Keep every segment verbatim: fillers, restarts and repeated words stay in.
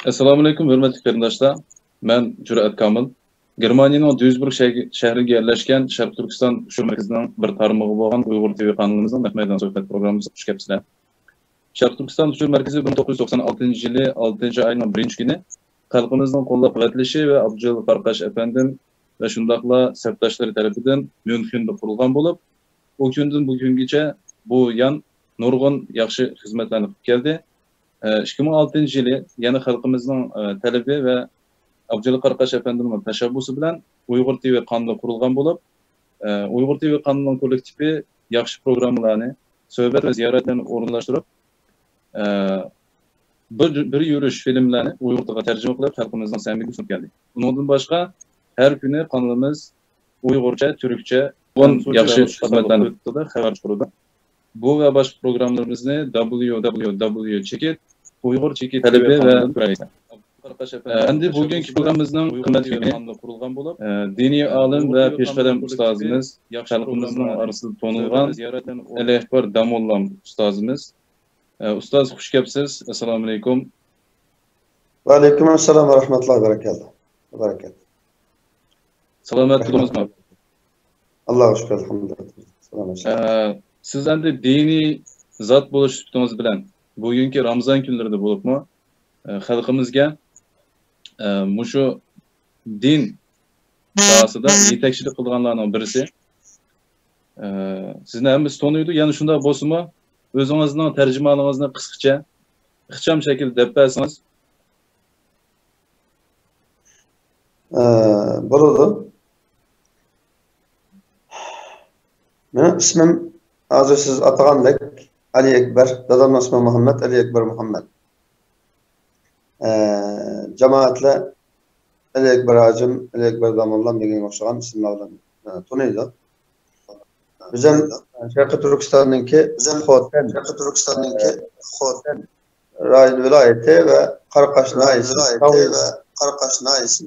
ئەسسالامۇئەلەيكۇم، ھۆرمەتلىك قېرىنداشلار. مەن جۈرئەت كامىل. گېرمانىيەنىڭ دۇيسبۇرگ شەھىرىگە يەرلەشكەن شەرقىي تۈركىستان ئۇچۇر مەركىزىنىڭ بىر تارمىقى بولغان ئۇيغۇر تىۋى قانىلىمىزنىڭ نەق مەيدان سۆھبەت پروگراممىسىغا خۇش كەپسىلەر. شەرقىي تۈركىستان ئۇچۇر مەركىزى بىر مىڭ توققۇز يۈز توقسان ئالتىنچى يىلى ئالتىنچى ئاينىڭ بىرىنچى كۈنى خەلقىمىزنىڭ قوللاپ قۇۋۋەتلىشى ۋە ئابدۇجېلىل قاراقاش ئەپەندىم ۋە شۇنداقلا سەپداشلىرى تەرىپىدىن ميۇنخېندا قۇرۇلغان بولۇپ، ئۇ كۈندىن بۇ كۈنگىچە بۇ يان نۇرغۇن ياخشى خىزمەتلەرنى قىلىپ كەلدى. ئىككى مىڭ ئالتىنچى يىلى يەنە خەلقىمىزنىڭ تەلىپى ۋە ئابدۇجېلىل قاراقاش ئەپەندىمنىڭ تەشەببۇسى بىلەن ئۇيغۇر تىۋى قانىلى قۇرۇلغان بولۇپ، ئۇيغۇر تىۋى قانىلىنىڭ كوللېكتىپى ياخشى پروگراممىلارنى، سۆھبەت ۋە زىيارەتلەرنى ئورۇنلاشتۇرۇپ، بىر، بىر يۈرۈش فىلىملەرنى ئۇيغۇر تىلىغا تەرجىمە قىلىپ، خەلقىمىزنىڭ سەمىمىيىتىگە سۇنۇپ كەلدى. ئۇنىڭدىن باشقا، ھەر كۈنى قانىلىمىز ئۇيغۇرچە، تۈركچە، نۇرغۇن ياخشى خىزمەتلەرنى خەۋەر چىقىرىدۇ. بۇ ۋە باشقا پروگراممىلىرىمىزنى دبليۇ دبليۇ دبليۇ چېكىت ئۇيغۇر چېكىت تەلىپى ۋە ئەمدى بۈگۈنكى پروگراممىمىزنىڭ قىممەت مېھمىنى، دىنىي ئالىم ۋە پېشقەدەم ئۇستازىمىز، خەلقىمىزنىڭ ئارىسىدا تونۇلغان ئەلى ئەكبەر داموللام ئۇستازىمىز. ئۇستاز، خۇش كەپسىز. ئەسسالامۇئەلەيكۇم. ۋەئەلەيكۇم ئەسسالام ۋە رەھمەتۇللاھى ۋە بەرەكاتۇھ. بەرەكەت. سالامەت تۇردىڭىزمۇ؟ ئاللاغا شۈكۈر، ئەلھەمدۇلىللاھ. سالامەت. ئە، سىز ئەمدى دىنىي زات بولۇش سۈپىتىڭىز بىلەن بۈگۈنكى رامىزان كۈنلىرىدە بولۇپمۇ، ئە، خەلقىمىزگە، ئە، مۇشۇ دىن ساھەسىدە يېتەكچىلىك قىلىدىغانلارنىڭ بىرسى. ئە، سىزنى ھەممىسى تونۇيدۇ. يەنە شۇنداق بولسىمۇ، ئۆزىڭىزنىڭ تەرجىمانىڭىزنى قىسقىچە، ئىخچام شەكىلدە دەپ بەرسىڭىز. ئە، بولىدۇ. مېنىڭ ئىسمىم ھازىر سىز ئاتىغاندەك ئەلى ئەكبەر. دادامنىڭ ئىسمى مۇھەممەد، ئەلى ئەكبەر مۇھەممەد. ئە، جامائەتلەر ئەلى ئەكبەر ھاجىم، ئەلى ئەكبەر داموللام دېگەنگە ئوخشىغان ئىسىملار بىلەن، ئە، تونۇيدۇ. بىزەم شەرقىي تۈركىستاننىڭكى، بىزەم خوتەن، شەرقىي تۈركىستاننىڭكى خوتەن رايون ۋىلايىتى ۋە قاراقاش ناھىيەسى، ۋە قاراقاش ناھىيەسى،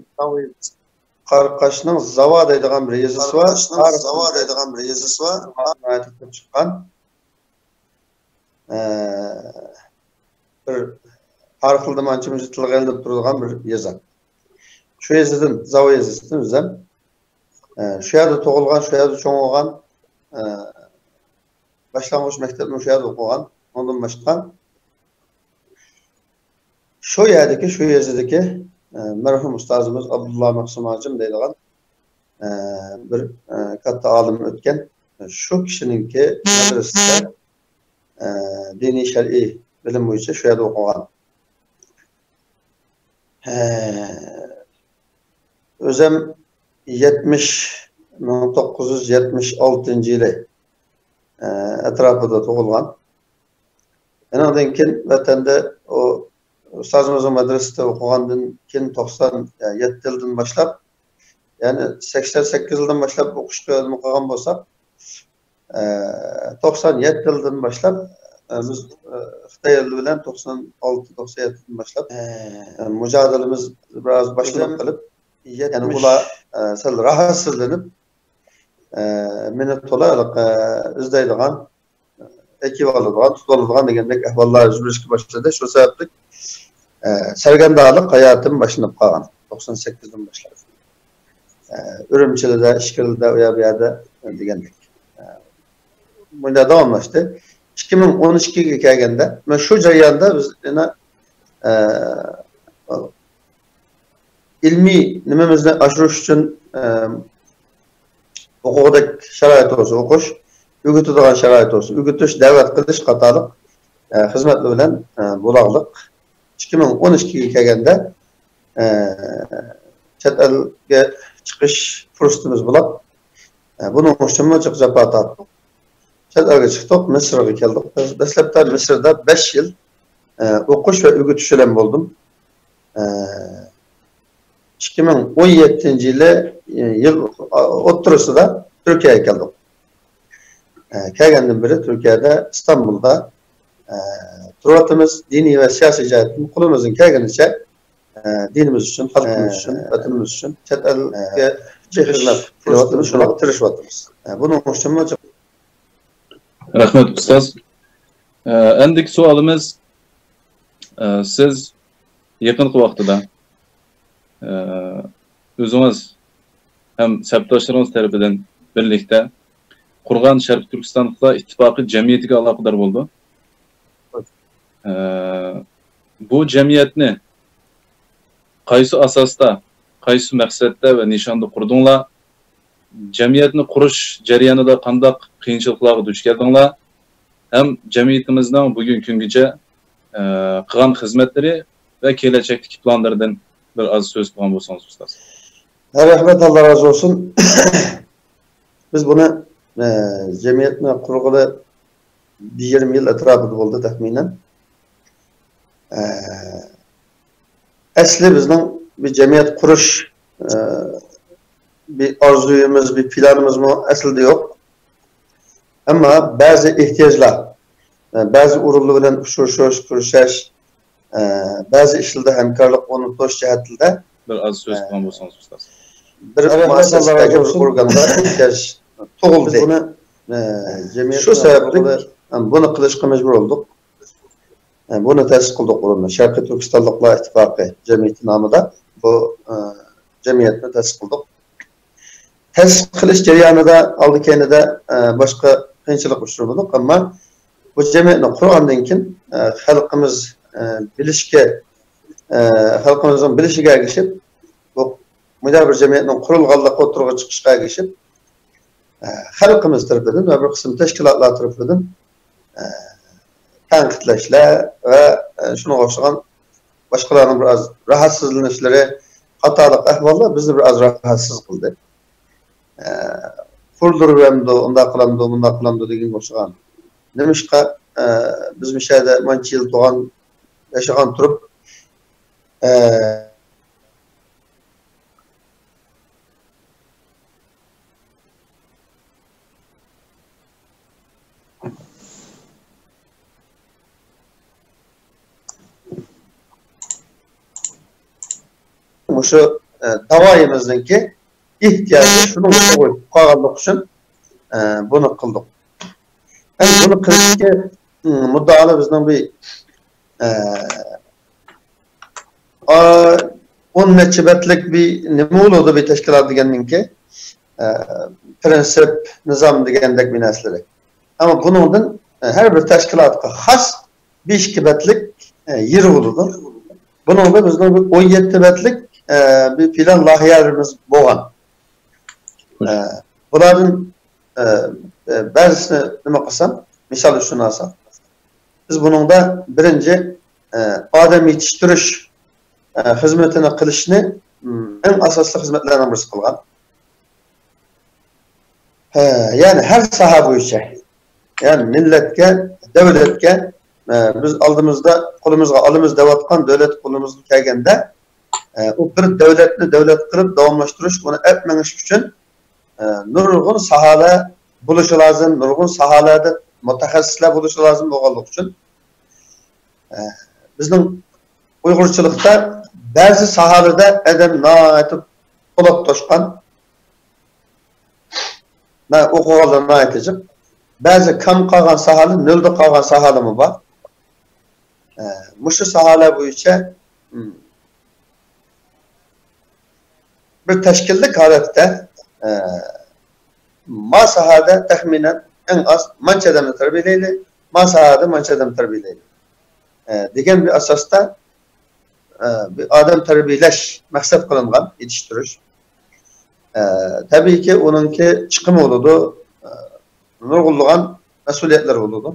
قاراقاشنىڭ زاۋا دەيدىغان بىر يېزىسى بار. قاراقاش ناھىيەسى كۆپ چىققان. ئە، بىر ھەر خىل نېمانچە مۇنچە تىلغا ئېلىنىپ تۇرىدىغان بىر يېزا. شۇ يېزىدىن، زاۋا يېزىسىدىن ئۆزۈم. ئە، شۇ يەردە تۇغۇلغان، شۇ يەردە چوڭ بولغان. ئە، باشلانغۇچ مەكتەپنى شۇ يەردە ئوقۇغان. ئۇنىڭدىن باشقا شۇ يەردىكى، شۇ يېزىدىكى، ئە، مەرھۇم ئۇستازىمىز ئابدۇللا مەخسۇم ھاجىم دەيدىغان، ئە، بىر، ئە، كاتتا ئالىم ئۆتكەن. شۇ كىشىنىڭكى مەدرىسىسىدە، ئە، دىنىي شەرئىي بىلىم بويىچە شۇ يەردە ئوقۇغان. ئە، ئۆزەم يەتمىش، مىڭ توققۇز يۈز يەتمىش ئالتىنچى يىلى، ئە، ئەتراپىدا تۇغۇلغان. ئۇنىڭدىن كېيىن ۋەتەندە ئۇ ئۇستازىمىزنىڭ مەدرىسىدە ئوقۇغاندىن كېيىن توقسان يەتتە يىلدىن باشلاپ، يەنى سەكسەن سەككىز يىلدىن باشلاپ ئوقۇشقا يوللىما قىلغان بولساق، ئە، توقسان يەتتە يىلدىن باشلاپ، ئە، بىز، ئە، خىتاي ئېلى بىلەن توقسان ئالتە، توقسان يەتتىدىن باشلاپ، ئە، مۇجادىلىمىز بىراز باشلىنىپ قېلىپ، يەنى ئۇلار، ئە، سەل راھەتسىزلىنىپ، ئە، مېنى تولا ھېلىقى ئىزدەيدىغان، ئەكىۋالىدىغان، تۇتۇۋالىدىغان دېگەندەك ئەھۋاللار يۈز بېرىشكە باشلىدى. شۇ سەۋەبلىك، ئە، سەرگەردانلىق ھاياتىم باشلىنىپ قالغان. توقسان سەككىزدىن باشلاپ. ئە، ئۈرۈمچىدە، ئىچكىرىدە، ئۇ يەر، بۇ يەردە دېگەندەك. ئە، مۇنداق داۋاملاشتى. ئىككى مىڭ ئون ئىككىگە كەلگەندە، مانا شۇ جەرياندا بىز يەنە، ئە، ئىلمىي نېمىمىزنى ئاشۇرۇش ئۈچۈن، ئە، ئوقۇغۇدەك شارائىت بولسا ئوقۇش، ئۆگىتىدىغان شارائىت بولسا ئۆگىتىش، دەۋەت قىلىش قاتارلىق، ئە، خىزمەتلەر بىلەن، ئە، بولاغلىق. ئىككى مىڭ ئون ئىككىگە كەلگەندە، ئە، چەت ئەلگە چىقىش پۇرسىتىمىز بولاپ، ئە، بۇنىڭ ئۈچۈنمۇ جىق جاپا تارتتۇق. چەت ئەلگە چىقتۇق، مىسىرغا كەلدۇق. بىز دەسلەپتە مىسىردا بەش يىل، ئە، ئوقۇش ۋە ئۆگىتىش بىلەن بولدۇم. ئە، ئىككى مىڭ ئون يەتتىنچى يىلى، ئە، يىل ئوتتۇرىسىدا تۈركىيەگە كەلدۇق. ئە، كەلگەندىن بېرى تۈركىيەدە، ئىستانبۇلدا، ئە، تۇرۇۋاتىمىز. دىنىي ۋە سىياسىي جەھەتتىن قولىمىزدىن كەلگىنىچە، ئە، دىنىمىز ئۈچۈن، خەلقىمىز ئۈچۈن، ۋەتىنىمىز ئۈچۈن، چەت ئەلگە چىقىش خىزمەت قىلىۋاتىمىز، شۇڭا تىرىشىۋاتىمىز. ئە، بۇنىڭ ئۈچۈنمۇ رەھمەت، ئۇستاز. ئە، ئەندىكى سوئالىمىز، ئە، سىز يېقىنقى ۋاقتىدا، ئە، ئۆزىڭىز ھەم سەپداشلىرىڭىز تەرىپىدىن بىرلىكتە قۇرغان شەرقىي تۈركىستانلىقلار ئىتتىپاقى جەمئىيىتىگە ئالاقىدار بولىدۇ. ئە، بۇ جەمئىيەتنى قايسى ئاساستا، قايسى مەقسەتتە ۋە نىشاندا قۇردۇڭلار؟ جەمئىيەتنى قۇرۇش جەريانىدا قانداق قىيىنچىلىقلارغا دۇچ كەلدىڭلار؟ ھەم جەمئىيىتىمىزنىڭ بۈگۈنكى كۈنگىچە، ئە، قىلغان خىزمەتلىرى ۋە كېلەچەكتىكى پىلانلىرىدىن بىر ئاز سۆز قىلغان بولسىڭىز، ئۇستاز. رەھمەت، ئاللا رازى بولسۇن. بىز بۇنى، ئە، جەمئىيەتنى قۇرغىلى بىر يېرىم يىل ئەتراپىدا بولدى تەخمىنەن. ئە، ئەسلى بىزنىڭ بىر جەمئىيەت قۇرۇش، ئە، بىر ئارزۇيىمىز، بىر پىلانىمىزمۇ ئەسلىدە يوق. ئەمما بەزى ئېھتىياجلار، ئە، بەزى ئورۇنلار بىلەن ئۇچرىشىش، كۆرۈشۈش، ئە، بەزى ئىشلاردا ھەمكارلىق ئورنىتىش جەھەتىدە بىر ئاز سۆز قىلغان بولساڭىز، ئۇستاز. بىر مۇئەسسەسىدىكى بىر ئورگانغا ئېھتىياج تۇغۇلدى. بىز بۇنى، ئە، جەمئىيەت شۇ سەۋەبلىك بۇنى قىلىشقا مەجبۇر بولدۇق. ئە، بۇنى تەسىس قىلدۇق بۇرۇن. شەرقىي تۈركىستانلىقلار ئىتتىپاقى جەمئىيىتى نامىدا بۇ، ئە، جەمئىيەتنى تەسىس قىلدۇق. تەسىس قىلىش جەريانىدا ئالدى-كەينىدە، ئە، باشقا قىيىنچىلىققا ئۇچرىمىدۇق، ئەمما بۇ جەمئىيەتنى قۇرغاندىن كېيىن، ئە، خەلقىمىز، ئە، بىلىشكە، ئە، خەلقىمىزنىڭ بىلىشىگە ئەگىشىپ، بۇ مۇنداق بىر جەمئىيەتنىڭ قۇرۇلغانلىقى ئوتتۇرىغا چىقىشىغا ئەگىشىپ، ئە، خەلقىمىز تەرىپىدىن ۋە بىر قىسىم تەشكىلاتلار تەرىپىدىن، ئە، تەنقىدلەشلەر ۋە، ئە، شۇنىڭغا ئوخشىغان باشقىلارنىڭ بىر ئاز راھەتسىزلىنىشلىرى قاتارلىق ئەھۋاللار بىزنى بىر ئاز راھەتسىز قىلدى. ئە، قۇردۇرۇۋەمدۇ، ئۇنداق قىلامدۇ، مۇنداق قىلامدۇ دېگەنگە ئوخشىغان. نېمىشقا، ئە، بىز مۇشۇ يەردە مانچە يىل تۇغان، ياشىغان تۇرۇپ، ئە، مۇشۇ، ئە، داۋايىمىزنىڭكى ئېھتىياجى شۇنىڭ ئۈچۈن قالغانلىقى ئۈچۈن، ئە، بۇنى قىلدۇق. ئەمدى بۇنى قىلىشتىكى، ئىم، مۇددىئالار بىزنىڭ بىر، ئە، ئا، ئون نەچچە بەتلىك بىر نېمە بولىدۇ بىر تەشكىلات دېگەننىڭكى، ئە، پىرىنسىپ، نىزام دېگەندەك بىر نەرسىلىرى. ئەمما بۇنىڭدىن، ئە، ھەر بىر تەشكىلاتقا خاس بەش ئىككى بەتلىك، ئە، يېرى بولىدۇ. بۇنىڭدا بىزنىڭ بىر ئون يەتتە بەتلىك، ئە، بىر پىلان لايىھەلىرىمىز بولغان. ئە، بۇلاردىن، ئە، ئە، بەزىسىنى نېمە قىلسام، مىسال ئۈچۈن ئالساق، بىز بۇنىڭدا بىرىنچى، ئە، ئادەم يېتىشتۈرۈش، ئە، خىزمىتىنى قىلىشنى، ئىم، ئەڭ ئاساسلىق خىزمەتلەرنىڭ بىرسى قىلغان. ھە، يەنى ھەر ساھە بويىچە، يەنى مىللەتكە، دۆلەتكە، ئە، بىز ئالدىمىزدا قولىمىزغا ئالىمىز دەۋاتقان دۆلەت قولىمىزغا كەلگەندە، ئە، ئۇ بىر دۆلەتنى دۆلەت قىلىپ داۋاملاشتۇرۇش، ئۇنى ئەپ مېڭىش ئۈچۈن، ئە، نۇرغۇن ساھەلەر بولۇشى لازىم، نۇرغۇن ساھەلەردە مۇتەخەسسىسلەر بولۇشى لازىم بولغانلىقى ئۈچۈن، ئە، بىزنىڭ ئۇيغۇرچىلىقتا بەزى ساھەلەردە ئادەم ناھايىتى پولات توشقان، مەن ئوقۇغانلار ناھايىتى جىق. بەزى كام قالغان ساھەلەر، نۆلدە قالغان ساھەلەرمۇ بار. ئە، مۇشۇ ساھەلەر بويىچە، ئىم، بىر تەشكىللىك ھالەتتە، ئە، ما ساھەدە تەخمىنەن ئەڭ ئاز مانچە ئادەمنى تەربىيەلەيلى، ما ساھەدە مانچە ئادەم تەربىيەلەيلى، ئە، دېگەن بىر ئاساستا، ئە، بىر ئادەم تەربىيەلەش مەقسەت قىلىنغان، يېتىشتۈرۈش. ئە، تەبىئىيكى، ئۇنىڭكى چىقىمى بولىدۇ، ئە، نۇرغۇنلىغان مەسئۇلىيەتلىرى بولىدۇ.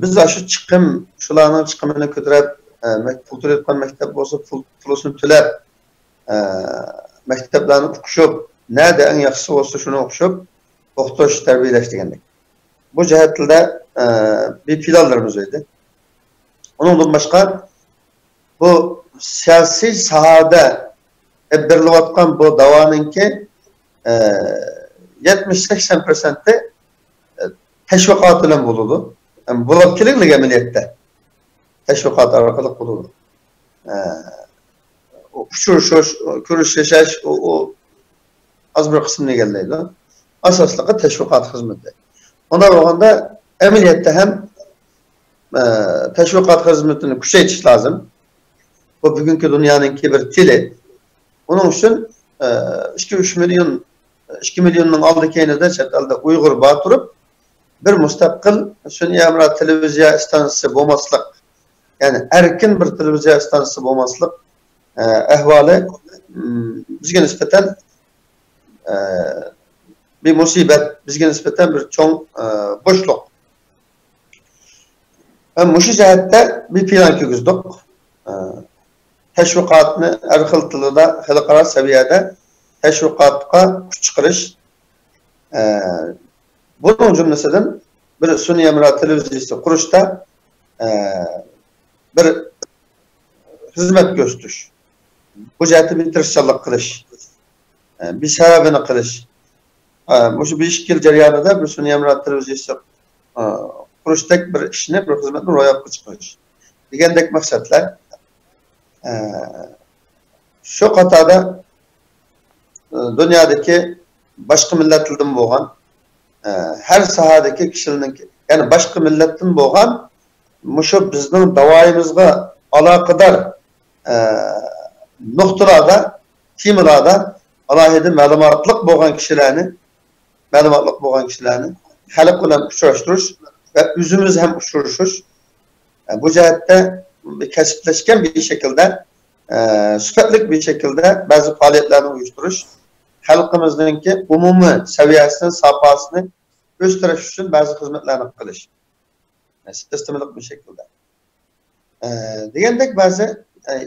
بىز ئاشۇ چىقىم، شۇلارنىڭ چىقىمىنى كۆتۈرۈپ، ئە، مەك-، پۇل تۆلەيدىغان مەكتەپ بولسا، پۇل، پۇلىسىنى تۆلەپ، ئە، مەكتەپلەرنى ئۇقۇشۇپ، نەدە ئەڭ ياخشىسى بولسا، شۇنى ئۇقۇشۇپ، ئوقۇتۇش، تەربىيەلەش دېگەندەك. بۇ جەھەتتە، ئە، بىر پىلانلىرىمىز ئىدى. ئۇنىڭدىن باشقا، بۇ سىياسىي ساھەدە ئېلىپ بېرىلىۋاتقان بۇ داۋانىڭكى، ئە، يەتمىش سەكسەن پىرسەنتى، ئە، تەشۋىقات بىلەن بولىدۇ. ھەم بولۇپ كېلىنلىك ئەمەلىيەتتە تەشۋىقات ئارقىلىق بولىدۇ. ئە، ئۇچرىشىش، كۆرۈشۈش، ئۇ، ئۇ ئاز بىر قىسىمنى ئىگىلەيدۇ. ئاساسلىقى تەشۋىقات خىزمىتى. ئۇنداق بولغاندا ئەمەلىيەتتە ھەم، ئە، تەشۋىقات خىزمىتىنى كۈچەيتىش لازىم. بۇ بۈگۈنكى دۇنيانىڭكى بىر تىلى. ئۇنىڭ ئۈچۈن، ئە، ئىككى، ئۈچ مىليون، ئىككى مىليوننىڭ ئالدى كەينىدە چەت ئەلدە ئۇيغۇر بار تۇرۇپ، بىر مۇستەقىل سۈنئىي ھەمراھ تېلېۋىزىيە ئىستانسىسى بولماسلىق، يەنى ئەركىن بىر تېلېۋىزىيە ئىستانسىسى بولماسلىق، ئە، ئەھۋالى، م، بىزگە نىسبەتەن، ئە، بىر مۇسىبەت، بىزگە نىسبەتەن بىر چوڭ، ئە، بوشلۇق. ھەم مۇشۇ جەھەتتە بىر پىلان كىرگۈزدۇق. ئە، تەشۋىقاتنى ھەر خىل تىلدا، خەلقئارا سەۋىيەدە تەشۋىقاتقا كۈچ چىقىرىش. ئە، بۇنىڭ جۈملىسىدىن بىر سۈنئىي ھەمراھ تېلېۋىزىيىسى قۇرۇشتا، ئە، بىر خىزمەت كۆرسىتىش، بۇ جەھەتتە بىر تىرىشچانلىق قىلىش، ئە، بىر سەۋەبىنى قىلىش، ئە، مۇشۇ بىر ئىككى يىل جەريانىدا بىر سۈنئىي ھەمراھ تېلېۋىزىيىسى، ئە، قۇرۇشتەك بىر ئىشنى، بىر خىزمەتنى روياپقا چىقىرىش دېگەندەك مەقسەتلەر. ئە، شۇ قاتاردا، ئە، دۇنيادىكى باشقا مىللەتلەردىن بولغان، ئە، ھەر ساھەدىكى كىشىلەرنىڭ، يەنى باشقا مىللەتتىن بولغان مۇشۇ بىزنىڭ داۋايىمىزغا ئالاقىدار، ئە، نۇقتىلاردا، تېمىلاردا ئالاھىدە مەلۇماتلىق بولغان كىشىلەرنى، مەلۇماتلىق بولغان كىشىلەرنى خەلق بىلەن ئۇچراشتۇرۇش ۋە ئۆزىمىز ھەم ئۇچرىشىش، ئە، بۇ جەھەتتە كەسىپلەشكەن بىر شەكىلدە، ئە، سۈپەتلىك بىر شەكىلدە بەزى پائالىيەتلەرنى ئۇيۇشتۇرۇش، خەلقىمىزنىڭكى ئومۇمىي سەۋىيەسىنى، ساپاسىنى ئۆستۈرۈش ئۈچۈن بەزى خىزمەتلەرنى قىلىش، سىستېمىلىق بىر شەكىلدە. ئە، دېگەندەك بەزى، ئە،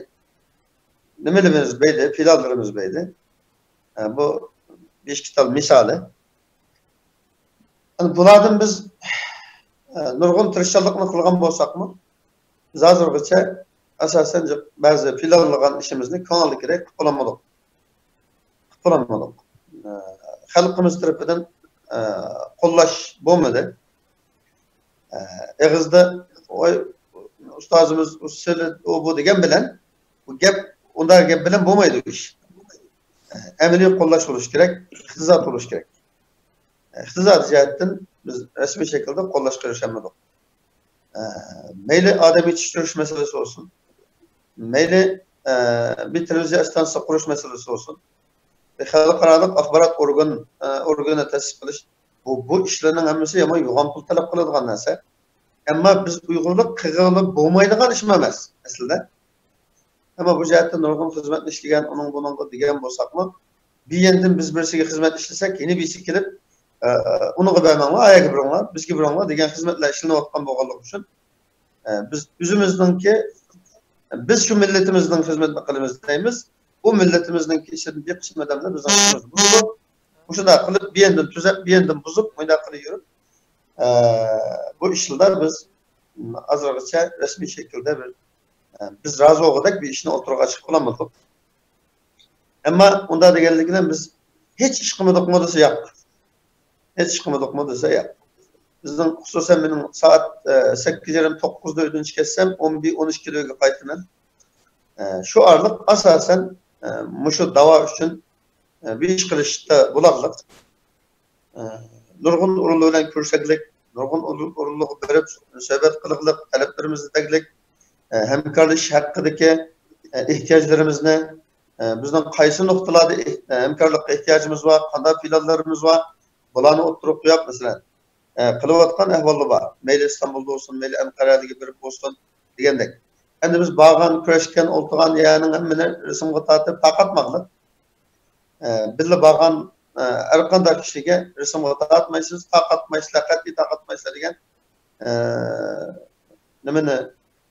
نېمىلىرىمىز بەيدى، پىلانلىرىمىز بەيدى. ئە، بۇ بىر ئىككى تال مىسالى. ئەنە بۇلاردىن بىز، ئە، نۇرغۇن تىرىشچانلىقنى قىلغان بولساقمۇ، بىز ھازىرغىچە ئاساسەن بەزى پىلانلىغان ئىشىمىزنى كۆڭۈلدىكىدەك قىلىپ بولالمىدۇق. قىلىپ بولالمىدۇق. ئە، خەلقىمىز تەرىپىدىن، ئە، قوللاش بولمىدى. ئە، ئېغىزدا، «ۋاي، ئۇستازىمىز ئۇ سىلى، ئۇ بۇ» دېگەن بىلەن، بۇ گەپ، ئۇنداق گەپ بىلەن بولمايدۇ ئىش. ئە، ئەمەلىي قوللاش بولۇشى كېرەك، ئىقتىساد بولۇشى كېرەك. ئە، ئىقتىسادىي جەھەتتىن بىز رەسمىي شەكىلدە قوللاشقا ئېرىشەلمىدۇق. ئە، مەيلى ئادەم يېتىشتۈرۈش مەسىلىسى بولسۇن، مەيلى، ئە، بىر تېلېۋىزىيە ئىستانسىسى قۇرۇش مەسىلىسى بولسۇن، بىر خەلقئارالىق ئاخبارات ئورگان، ئە، ئورگىنى تەسىس قىلىش، بۇ، بۇ ئىشلارنىڭ ھەممىسى يامان يوغان پۇل تەلەپ قىلىدىغان نەرسە. ئەمما بىز ئۇيغۇرلار قىلغىلى بولمايدىغان ئىشمۇ ئەمەس ئەسلىدە. ئەمما بۇ جەھەتتە نۇرغۇن خىزمەتنى ئىشلىگەن، ئۇنىڭ بۇنىڭغا دېگەن بولساقمۇ، بىر ياندىن بىز بىرسىگە خىزمەت ئىشلىسەك، يەنە بىرسى كېلىپ، ئە، ئۇنىڭغا بەرمەڭلار، ئايەرگە بېرىڭلار، بىزگە بېرىڭلار دېگەن خىزمەتلەر ئىشلىنىۋاتقان بولغانلىقى ئۈچۈن، ئە، بىز ئۆزىمىزنىڭكى، بىز شۇ مىللىتىمىزنىڭ خىزمىتىنى قىلىمىز دەيمىز. بۇ مىللىتىمىزنىڭكى ئىچىدىن بىر قىسىم ئادەملەر بىزنىڭ ئىشىمىزنى بۇزىدۇ. مۇشۇنداق قىلىپ، بىر ياندىن تۈزەپ، بىر ياندىن بۇزۇپ، مۇنداق قىلىپ يۈرۈپ، ئە، بۇ ئىشلاردا بىز ھازىرغىچە رەسمىي شەكىلدە بىر، ئە، بىز رازى بولغۇدەك بىر ئىشنى ئوتتۇرىغا چىقىپ بولالمىدۇق. ئەمما ئۇنداق دېگەنلىك بىلەن بىز ھېچ ئىش قىلمىدۇقمۇ دېسە ياق. ھېچ ئىش قىلمىدۇقمۇ دېسە ياق. بىزنىڭ، خۇسۇسەن مېنىڭ سائەت، ئە، سەككىز يېرىم، توققۇزدا ئۆيدىن چىقىپ كەتسەم، ئون بىر، ئون ئىككىدە ئۆيگە قايتىمەن. ئە، شۇ ئارىلىق ئاساسەن، ئە، مۇشۇ داۋا ئۈچۈن، ئە، بىر ئىش قىلىشتا بولارلىق. ئە، نۇرغۇن ئورۇنلار بىلەن كۆرۈشەگلىك، نۇرغۇن ئورۇن-، ئورۇنلارغا بېرىپ سۆھبەت قىلغلىق، تەلەپلىرىمىزنى دەگلىك، ئە، ھەمكارلىشىش ھەققىدىكى، ئە، ئېھتىياجلىرىمىزنى، ئە، بىزنىڭ قايسى نۇقتىلاردا ئېھ-، ئە، ھەمكارلىققا ئېھتىياجىمىز بار، قانداق پىلانلىرىمىز بار، بۇلارنى ئوتتۇرىغا قويۇپ، مەسىلەن، ئە، قىلىۋاتقان ئەھۋاللار بار. مەيلى ئىستانبۇلدا بولسۇن، مەيلى ئەنقەرەگە بېرىپ بولسۇن دېگەندەك. ئەمدى بىز بارغان، كۆرۈشكەن، ئولتۇرغان يەرنىڭ ھەممىنى رەسىمگە تارتىپ تارقاتماقلىق. ئە، بىللە بارغان، ئە، ھەر قانداق كىشىگە رەسىمگە تارتمايسىز، تارقاتمايسىلەر، قەتئىي تارقاتمايسىلەر دېگەن، ئە، نېمىنى،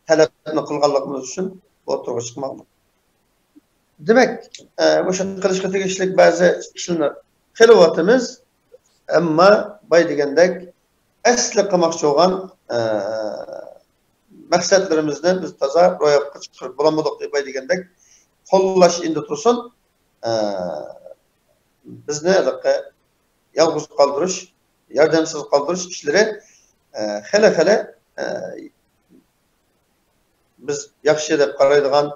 تەلەپنى قىلغانلىقىمىز ئۈچۈن ئوتتۇرىغا چىقماقلىق. دېمەك، ئە، مۇشۇ قىلىشقا تېگىشلىك بەزى ئىشلارنى قىلىۋاتىمىز. ئەمما باي دېگەندەك، ئەسلى قىلماقچى بولغان، ئە، مەقسەتلىرىمىزنى بىز تازا روياپقا چىقىرىپ بولالمىدۇق، باي دېگەندەك، قوللاش ئىندى تۇرسۇن، ئە، بىزنى ھېلىقى يالغۇز قالدۇرۇش، ياردەمسىز قالدۇرۇش ئىشلىرى، ئە، خېلى، خېلى، ئە، بىز ياخشى دەپ قارايدىغان،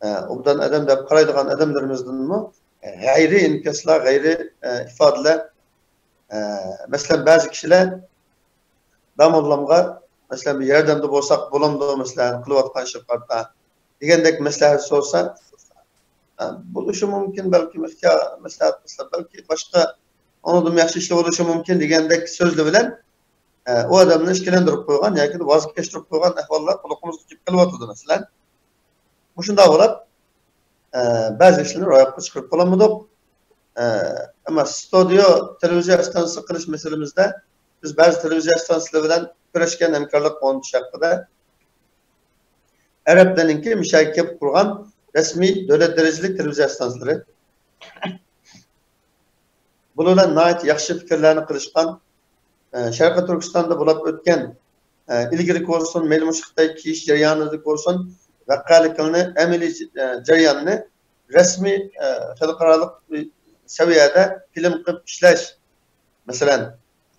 ئە، ئوبدان ئادەم دەپ قارايدىغان ئادەملىرىمىزدىنمۇ غەيرىي ئىنكاسلار، غەيرىي، ئە، ئىپادىلەر، ئە، مەسىلەن، بەزى كىشىلەر داموللامغا، مەسىلەن، بىر ياردەمدە بولساق بولامدۇ، مەسىلەن، قىلىۋاتقان ئىشىغا قارىتا. دېگەندەك مەسلىھەت سورىسا، ئە، بولۇشى مۇمكىن، بەلكىم ئىختىيار مەسلىھەت قىلسا، بەلكى باشقا ئۇنىڭدىنمۇ ياخشى ئىشلار بولۇشى مۇمكىن دېگەندەك سۆزلەر بىلەن، ئە، ئۇ ئادەمنى ئىككىلەندۈرۈپ قويغان ياكى ۋاز كەچتۈرۈپ قويغان ئەھۋاللار قۇلىقىمىزغا كېلىپ قېلىۋاتىدۇ، مەسىلەن. مۇشۇنداق بولۇپ، ئە، بەزى ئىشلارنى روياپقا چىقىرىپ بولالمىدۇق. ئە، ئەمما ستۇدىيو تېلېۋىزىيە ئىستانسىسى قىلىش مەسىلىمىزدە بىز بەزى تېلېۋىزىيە ئىستانسىسىلىرى بىلەن كۆرۈشكەن، ھەمكارلىق ئورنىتىش ھەققىدە. ئەرەبلەرنىڭكى مۇشۇ يەرگە كېلىپ قۇرغان رەسمىي دۆلەت دەرىجىلىك تېلېۋىزىيە ئىستانسىلىرى. بۇلار بىلەن ناھايىتى ياخشى پىكىرلەرنى قىلىشقان، ئە، شەرقىي تۈركىستاندا بولۇپ ئۆتكەن، ئە، ئىلگىرىكى بولسۇن، مەيلى مۇشۇ خىتاي كېيىش جەريانىدىكى بولسۇن، ۋەقەلىكلەرنى، ئەمەلىي، ئە، جەرياننى رەسمىي، ئە، خەلقئارالىق سەۋىيەدە فىلىم قىلىپ ئىشلەش، مەسىلەن،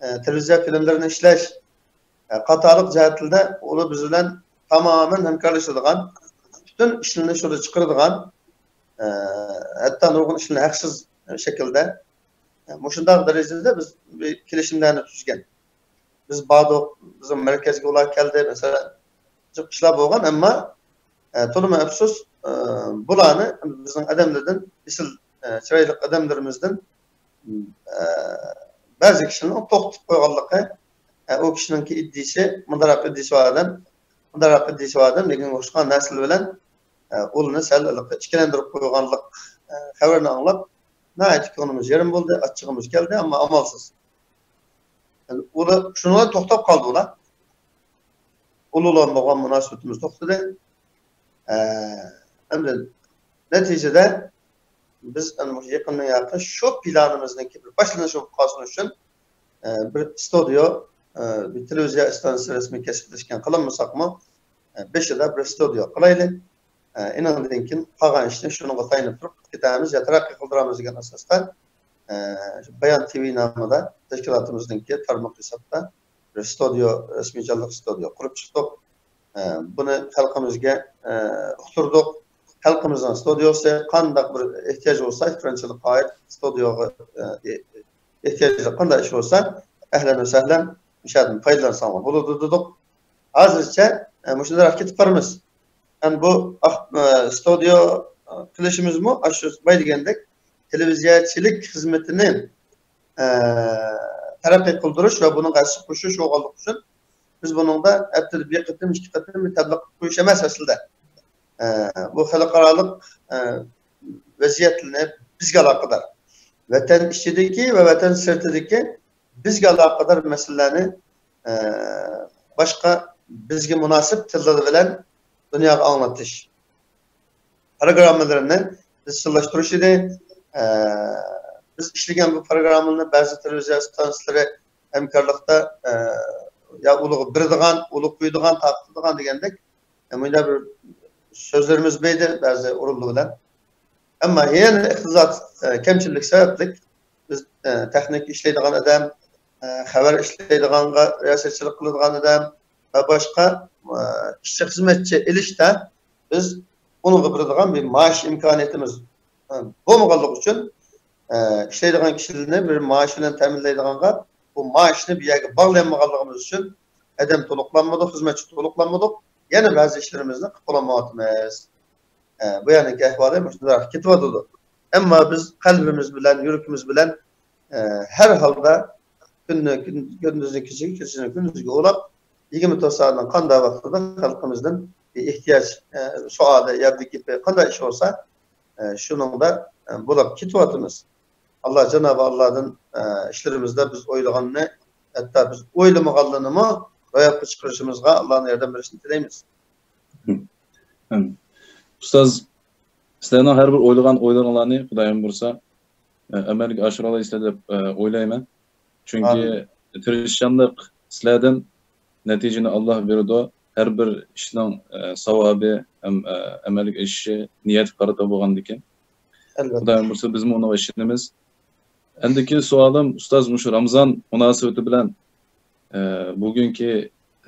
ئە، تېلېۋىزىيە فىلىملىرىنى ئىشلەش، ئە، قاتارلىق جەھەتلەردە ئۇلار بىز بىلەن تامامەن ھەمكارلىشىدىغان، پۈتۈن ئىشلىرىنى شۇدا چىقىرىدىغان، ئە، ھەتتا نۇرغۇن ئىشلارنى ھەقسىز شەكىلدە، ئە، مۇشۇنداق دەرىجىدە بىز بىر كېلىشىملەرنى تۈزگەن. بىز باردۇق، بىزنىڭ مەركەزگە ئۇلار كەلدى، مەسىلەن، جىق ئىشلار بولغان، ئەمما، ئە، تولىمۇ ئەپسۇس، ئە، بۇلارنى بىزنىڭ ئادەملەردىن، ئېسىل، ئە، چىرايلىق ئادەملىرىمىزدىن، ئە، بەزى كىشىنىڭ توختىتىپ قويغانلىقى، ئە، ئۇ كىشىنىڭكى ئىدىيىسى، مۇنداق ئىدىيىسى بار ئادەم، مۇنداق ئىدىيىسى بار ئادەم دېگەنگە ئوخشىغان نەرسىلەر بىلەن، ئە، ئۇلارنى سەل ئىككىلەندۈرۈپ قويغانلىق، ئە، خەۋىرىنى ئاڭلاپ، ناھايىتى كۆڭلىمىز يېرىم بولدى، ئاچچىقىمىز كەلدى، ئەمما ئامالسىز. ئۇلار شۇنىڭغا توختاپ قالدى ئۇلار. ئۇلار بىلەن بولغان مۇناسىۋىتىمىز توختىدى. ئە، ئەمدى نەتىجىدە بىز ئەنە مۇشۇ يېقىندىن ياقى شۇ پىلانىمىزنىڭكى بىر باشلىنىشى بولۇپ قالسۇن ئۈچۈن، ئە، بىر ستۇدىيو، ئە، بىر تېلېۋىزىيە ئىستانسىسى رەسمىي كەسىپلەشكەن قىلالمىساقمۇ، ئە، بېشىدا بىر ستۇدىيو قىلايلى. ئە، ئېنىڭدىن كېيىن قالغان ئىشنى شۇنىڭغا تايىنىپ تۇرۇپ قىلىپ كېتەمىز يا تەرەققىي قىلدۇرامىز دېگەن ئاساستا، ئە، شۇ بايان تىۋى نامىدا تەشكىلاتىمىزنىڭكى تارمىقى ھېسابتا بىر ستۇدىيو، رەسمىي جانلىق ستۇدىيو قۇرۇپ چىقتۇق. ئە، بۇنى خەلقىمىزگە، ئە، ئۇقتۇردۇق. خەلقىمىزنىڭ ستۇدىيوسى قانداق بىر ئېھتىياج بولسا، ئېكرانچىلىققا ئائىت ستۇدىيوغا، ئە، ئېھتىياجلىق قانداق ئىش بولسا، ئەھلەن ۋە سەھلەن، مۇشۇ يەردىن پايدىلانساڭلار بولىدۇ دېدۇق. ھازىرچە، ئە، مۇشۇنداق كېتىپ بارىمىز. ئەمدى بۇ ئاق-، ئە، ستۇدىيو، ئە، قىلىشىمىزمۇ ئاشۇ بايا دېگەندەك تېلېۋىزىيەچىلىك خىزمىتىنى، ئە، تەرەققىي قىلدۇرۇش ۋە بۇنىڭغا ھەسسە قوشۇش بولغانلىقى ئۈچۈن بىز بۇنىڭدا ھەپتىدە بىر قېتىم، ئىككى قېتىم بىر تەبلىغ قىلىپ قويۇش ئەمەس ئەسلىدە. ئە، بۇ خەلقئارالىق، ئە، ۋەزىيەتلەرنى بىزگە ئالاقىدار، ۋەتەن ئىچىدىكى ۋە ۋەتەن سىرتىدىكى بىزگە ئالاقىدار مەسىلىلەرنى، ئە، باشقا بىزگە مۇناسىپ تىللار بىلەن دۇنياغا ئاڭلىتىش پروگراممىلىرىنى ئىزچىللاشتۇرۇش ئىدى. ئە، بىز ئىشلىگەن بۇ پروگراممىلارنى بەزى تېلېۋىزىيە ئىستانسىلىرى ھەمكارلىقتا، ئە، يا ئۇلىغا بېرىدىغان، ئۇلىغا قويىدىغان، تارقىتىدىغان دېگەندەك، ئە، مۇنداق بىر سۆزلىرىمىز بار ئىدى بەزى ئورۇنلار بىلەن. ئەمما يەنە ئىقتىساد، ئە، كەمچىللىك سەۋەبلىك بىز، ئە، تېخنىكا ئىشلەيدىغان ئادەم، ئە، خەۋەر ئىشلەيدىغانغا رىياسەتچىلىك قىلىدىغان ئادەم ۋە باشقا، ئە، ئىشچى خىزمەتچى ئېلىشتا بىز ئۇنىڭغا بېرىدىغان بىر مائاش ئىمكانىيىتىمىز، ئە، بولمىغانلىقى ئۈچۈن، ئە، ئىشلەيدىغان كىشىلەرنى بىر مائاش بىلەن تەمىنلەيدىغانغا بۇ مائاشنى بۇ يەرگە باغلىيالمىغانلىقىمىز ئۈچۈن ئادەم تولۇقلانمىدۇق، خىزمەتچى تولۇقلانمىدۇق. يەنە بەزى ئىشلىرىمىزنى قىلىپ بولالمايۋاتىمىز. ئە، بۇ يەرنىڭكى ئەھۋالى مۇشۇنداق كېتىۋاتىدۇ. ئەمما بىز قەلبىمىز بىلەن، يۈرىكىمىز بىلەن، ئە، ھەر ھالدا كۈننى كۈن، كۈندۈزنى كېچىگە، كېچىنى كۈندۈزگە ئۇلاپ، يىگىرمە تۆت سائەتنىڭ قانداق ۋاقتىدا خەلقىمىزدىن ئېھتىياج، ئە، سوئالى يا بىر گېپى قانداق ئىش بولسا، ئە، شۇنىڭدا، ئە، بولاپ كېتىۋاتىمىز. ئاللا، جانابى ئاللادىن، ئە، ئىشلىرىمىزدا بىز ئويلىغاننى، ھەتتا بىز ئويلىمىغانلىرىنىمۇ روياپقا چىقىرىشىمىزغا ئاللانىڭ ياردەم بېرىشىنى تىلەيمىز. ئۇستاز، سىلەرنىڭ ھەر بىر ئويلىغان ئويلىرىڭلارنى خۇدايىم بۇيرۇسا، ئە، ئەمەلگە ئاشۇرالايسىلەر دەپ، ئە، ئويلايمەن. چۈنكى ئامىن. تىرىشچانلىق سىلەردىن، نەتىجىنى ئاللا بېرىدۇ. ھەر بىر ئىشنىڭ، ئە، ساۋابى ھەم، ئە، ئەمەلگە ئېشىشى نىيەتكە قارىتا بولغاندىكىن. ئەلۋەتتە. خۇدايىم بۇيرۇسا بىزمۇ ئۇنىڭغا ئىشىنىمىز. ئەندىكى سوئالىم، ئۇستاز، مۇشۇ رامزان مۇناسىۋىتى بىلەن، ئە، بۈگۈنكى،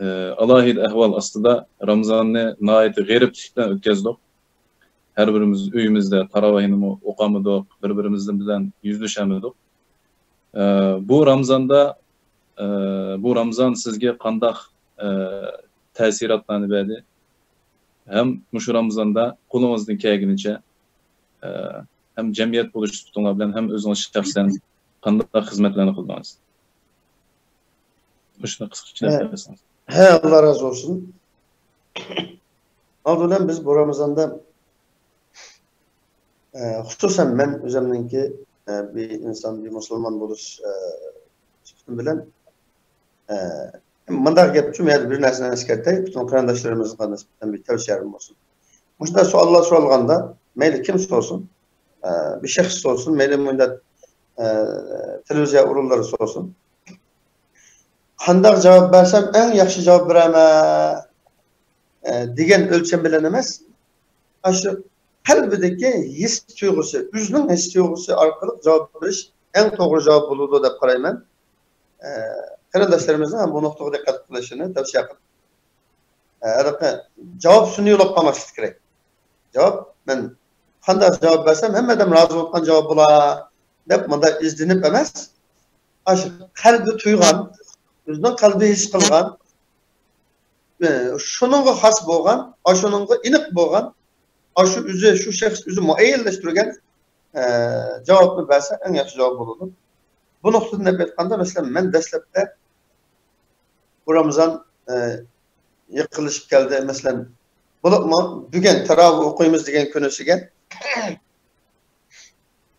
ئە، ئالاھىدە ئەھۋال ئاستىدا رامزاننى ناھايىتى غېرىبلىك بىلەن ئۆتكەزدۇق. ھەر بىرىمىز ئۆيىمىزدە تاراۋىھنىمۇ ئوقامىدۇق، بىر-بىرىمىز بىلەن يۈزلىشەمىدۇق. ئە، بۇ رامزاندا، ئە، بۇ رامزان سىزگە قانداق، ئە، تەسىراتلارنى بەردى؟ ھەم مۇشۇ رامىزاندا قولىڭىزدىن كەلگىنىچە، ئە، ھەم جەمئىيەت بولۇش سۈپىتىڭلار بىلەن، ھەم ئۆزىڭىز شەخسەن قانداق خىزمەتلەرنى قىلدىڭىز؟ مۇشۇنى قىسقىچە ھە. دەپ بەرسىڭىز. ھە، ئاللا رازى بولسۇن. ئالدى بىلەن بىز بۇ رامىزاندا، ئە، خۇسۇسەن مەن ئۆزۈمنىڭكى، ئە، بىر ئىنسان، بىر مۇسۇلمان بولۇش، ئە، سۈپىتىم بىلەن، ئە، مۇنداق گەپچۇ، مەن بىر نەرسىنى ئەسكەرتەي، پۈتۈن قېرىنداشلىرىمىزغا نىسبەتەن بىر تەۋسىيەم بولسۇن. مۇشۇنداق سوئاللار سورالغاندا، مەيلى كىم سورىسۇن، ئە، بىر شەخس سورىسۇن، مەيلى مۇنداق، ئە، تېلېۋىزىيە ئورۇنلىرى سورىسۇن. قانداق جاۋاب بەرسەم ئەڭ ياخشى جاۋاب بېرەمەن، ئە، دېگەن ئۆلچەم بىلەن ئەمەس، ئاشۇ قەلبىدىكى ھېس تۇيغۇسى، ئۆزىنىڭ ھېس تۇيغۇسى ئارقىلىق جاۋاب بېرىش ئەڭ توغرا جاۋاب بولىدۇ دەپ قارايمەن. ئە، قېرىنداشلىرىمىزنىڭ ھەم بۇ نۇقتىغا دىققەت قىلىشىنى تەۋسىيە قىلىمەن. ھېلىقى جاۋاب سۈنئىي بولۇپ قالماسلىقى كېرەك. جاۋاب، مەن قانداق جاۋاب بەرسەم، ھەممە ئادەم رازى بولىدىغان جاۋاب بولا، دەپ مۇنداق ئىزدىنىپ ئەمەس، ئاشۇ قەلبى تۇيغان، ئۆزىنىڭ قەلبى ھېس قىلغان، ئە، شۇنىڭغا خاس بولغان، ئاشۇنىڭغا ئېنىق بولغان، ئاشۇ ئۆزى، شۇ شەخس ئۆزى مۇئەييەنلەشتۈرگەن، ئە، جاۋابنى بەرسە ئەڭ ياخشى جاۋاب بولىدۇ. بۇ نۇقتىدىن ئېلىپ ئېيتقاندا، مەسىلەن، مەن دەسلەپتە بۇ رامىزان، ئە، يېقىنلىشىپ كەلدى. مەسىلەن، بولۇپمۇ بۈگۈن تاراۋىھ ئوقۇيمىز دېگەن كۈنىسىگە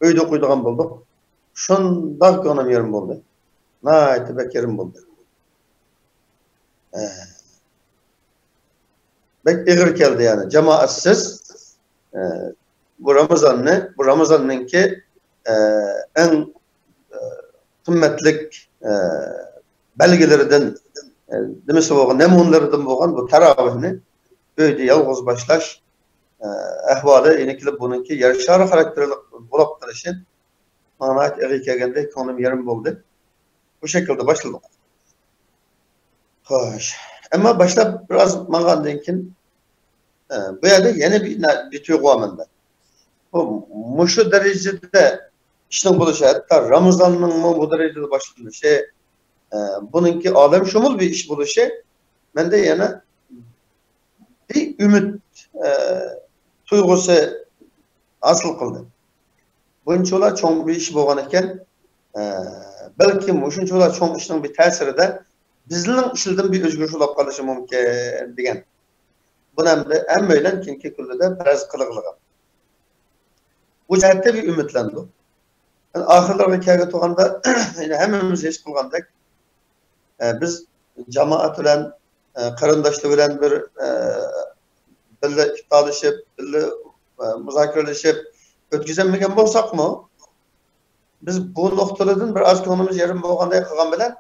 ئۆيدە ئوقۇيدىغان بولدۇق. شۇنداق كۆڭلۈم يېرىم بولدى. ناھايىتى بەك يېرىم بولدى. ئە، بەك ئېغىر كەلدى، يەنى جامائەتسىز، ئە، بۇ رامىزاننى، بۇ رامىزاننىڭكى، ئە، ئەڭ، ئە، قىممەتلىك، ئە، بەلگىلىرىدىن، ئە، نېمىسى بولغان، نەمۇنىلىرىدىن بولغان بۇ تاراۋىھنى ئۆيدە يالغۇز باشلاش، ئە، ئەھۋالى يەنە كېلىپ بۇنىڭكى يەر شارى خاراكتېرلىق بولۇپ قېلىشى ماڭا ناھايىتى ئېغىر كەلگەندەك كۆڭلۈم يېرىم بولدى. بۇ شەكىلدە باشلىدۇق. خوش. ئەمما باشلاپ بىر ئاز ماڭغاندىن كېيىن، ئە، بۇ يەردە يەنە بىر نە-، بىر تۇيغۇ بار مەندە. بۇ، مۇشۇ دەرىجىدە ئىشنىڭ بولۇشى، ھەتتا رامىزاننىڭمۇ بۇ دەرىجىدە باشلىنىشى، ئە، بۇنىڭكى ئالەمشۇمۇل بىر ئىش بولۇشى مەندە يەنە بىر ئۈمىد، ئە، تۇيغۇسى ھاسىل قىلدى. بۇنچىۋالا چوڭ بىر ئىش بولغان ئىكەن، ئە، بەلكىم مۇشۇنچىۋالا چوڭ ئىشنىڭ بىر تەسىرىدە بىزنىڭ ئىشلىرىدىن بىر ئۆزگىرىش بولۇپ قالىشى مۇمكىن دېگەن. بۇنى ئەمدى ھەممەيلەن كېيىنكى كۈنلەردە پەرەز قىلغىلىغان. بۇ جەھەتتە بىر ئۈمىدلەندۇق. ئاخىرلارغا كەلگە تۇرغاندا، يەنە ھەممىمىز ھېس قىلغاندەك، ئە، بىز جامائەت بىلەن، ئە، قېرىنداشلار بىلەن بىر، ئە، بىللە ئىپتارلىشىپ، بىللە، ئە، مۇزاكىرىلىشىپ ئۆتكۈزەلمىگەن بولساقمۇ، بىز بۇ نۇقتىلىدىن بىر ئاز كۆڭلىمىز يېرىم بولغاندەك قىلغان بىلەن،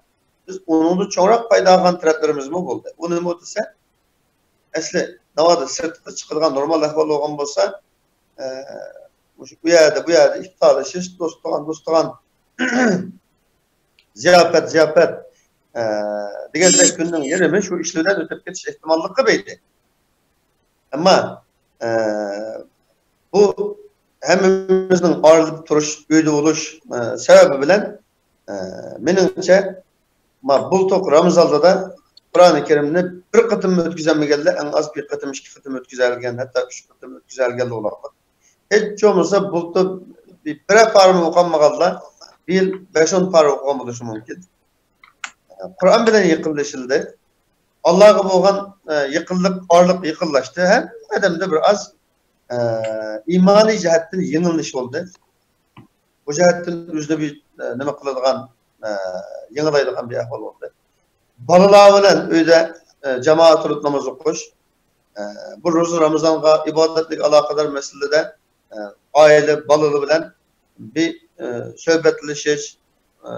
بىز ئۇنىڭدىن چوڭراق پايدا ئالغان تەرەپلىرىمىزمۇ بولدى. ئۇ نېمە دېسە، ئەسلى ناۋادا سىرتقا چىقىدىغان نورمال ئەھۋال بولغان بولسا، ئە، مۇشۇ ئۇ يەردە، بۇ يەردە ئىپتارلىشىش، دوستۇغان، دوستۇغان، زىياپەت، زىياپەت، ئە، دېگەندەك كۈننىڭ يېرىمى شۇ ئىشلار بىلەن ئۆتۈپ كېتىش ئېھتىماللىقى بار ئىدى. ئەمما، ئە، بۇ ھەممىمىزنىڭ ئايرىلىپ تۇرۇش، ئۆيدە بولۇش، ئە، سەۋەبى بىلەن، ئە، مېنىڭچە، ما بۇلتۇق رامىزاندا قۇرئانى كەرىمنى بىر قېتىم ئۆتكۈزەلمىگەنلەر ئەڭ ئاز بىر قېتىم، ئىككى قېتىم ئۆتكۈزەلگەن، ھەتتا ئۈچ قېتىم ئۆتكۈزەلگەنلەر بولۇۋاتىدۇ. ھېچ بولمىسا بۇلتۇر بىر، بىرەر پارىمۇ ئوقۇمىغانلار بىر يىل بەش-ئون پارە ئوقۇغان بولۇشى مۇمكىن. قۇرئان بىلەن يېقىنلىشىلدى. ئاللاغا بولغان، ئە، يېقىنلىق، ئارىلىق يېقىنلاشتى. ھەممە ئادەمدە بىر ئاز، ئە، ئىمانىي جەھەتتىن يېڭىلىنىش بولدى. بۇ جەھەتتىن ئۆزىنى بىر، ئە، نېمە قىلىدىغان، ئە، يېڭىلايدىغان بىر ئەھۋال بولدى. بالىلار بىلەن ئۆيدە، ئە، جامائەت تۇرۇپ ناماز ئوقۇش، ئە، بۇ روزا، رامىزانغا ئىبادەتلىك ئالاقىدار مەسىلىدە، ئە، ئائىلە بالىلار بىلەن بىر، ئە، سۆھبەتلىشىش، ئە،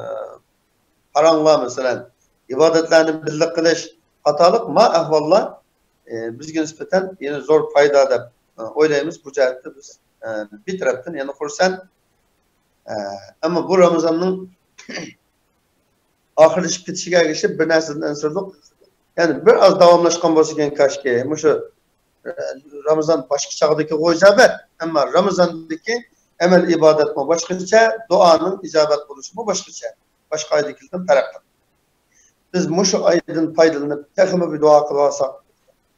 پاراڭلار، مەسىلەن، ئىبادەتلەرنى بىللە قىلىش قاتارلىق ما ئەھۋاللار، ئە، بىزگە نىسبەتەن يەنە زور پايدا دەپ، ئە، ئويلايمىز. بۇ جەھەتتە بىز، ئە، بىر تەرەپتىن يەنە خۇرسەن. ئە، ئەمما بۇ رامىزاننىڭ ئاخىرلىشىپ كېتىشىگە ئەگىشىپ بىر نەرسىدىن ئەنسىرىدۇق. يەنى بىر ئاز داۋاملاشقان بولسىكەن كاشكى. مۇشۇ، ئە، رامىزان باشقا چاغدىكىغۇ ئىجابەت، ئەمما رامىزاندىكى ئەمەل ئىبادەتمۇ باشقىچە، دۇئانىڭ ئىجابەت بولۇشىمۇ باشقىچە. باشقا ئايدىكىدىن پەرقلىق. بىز مۇشۇ ئايدىن پايدىلىنىپ تېخىمۇ بىر دۇئا قىلىۋالساق،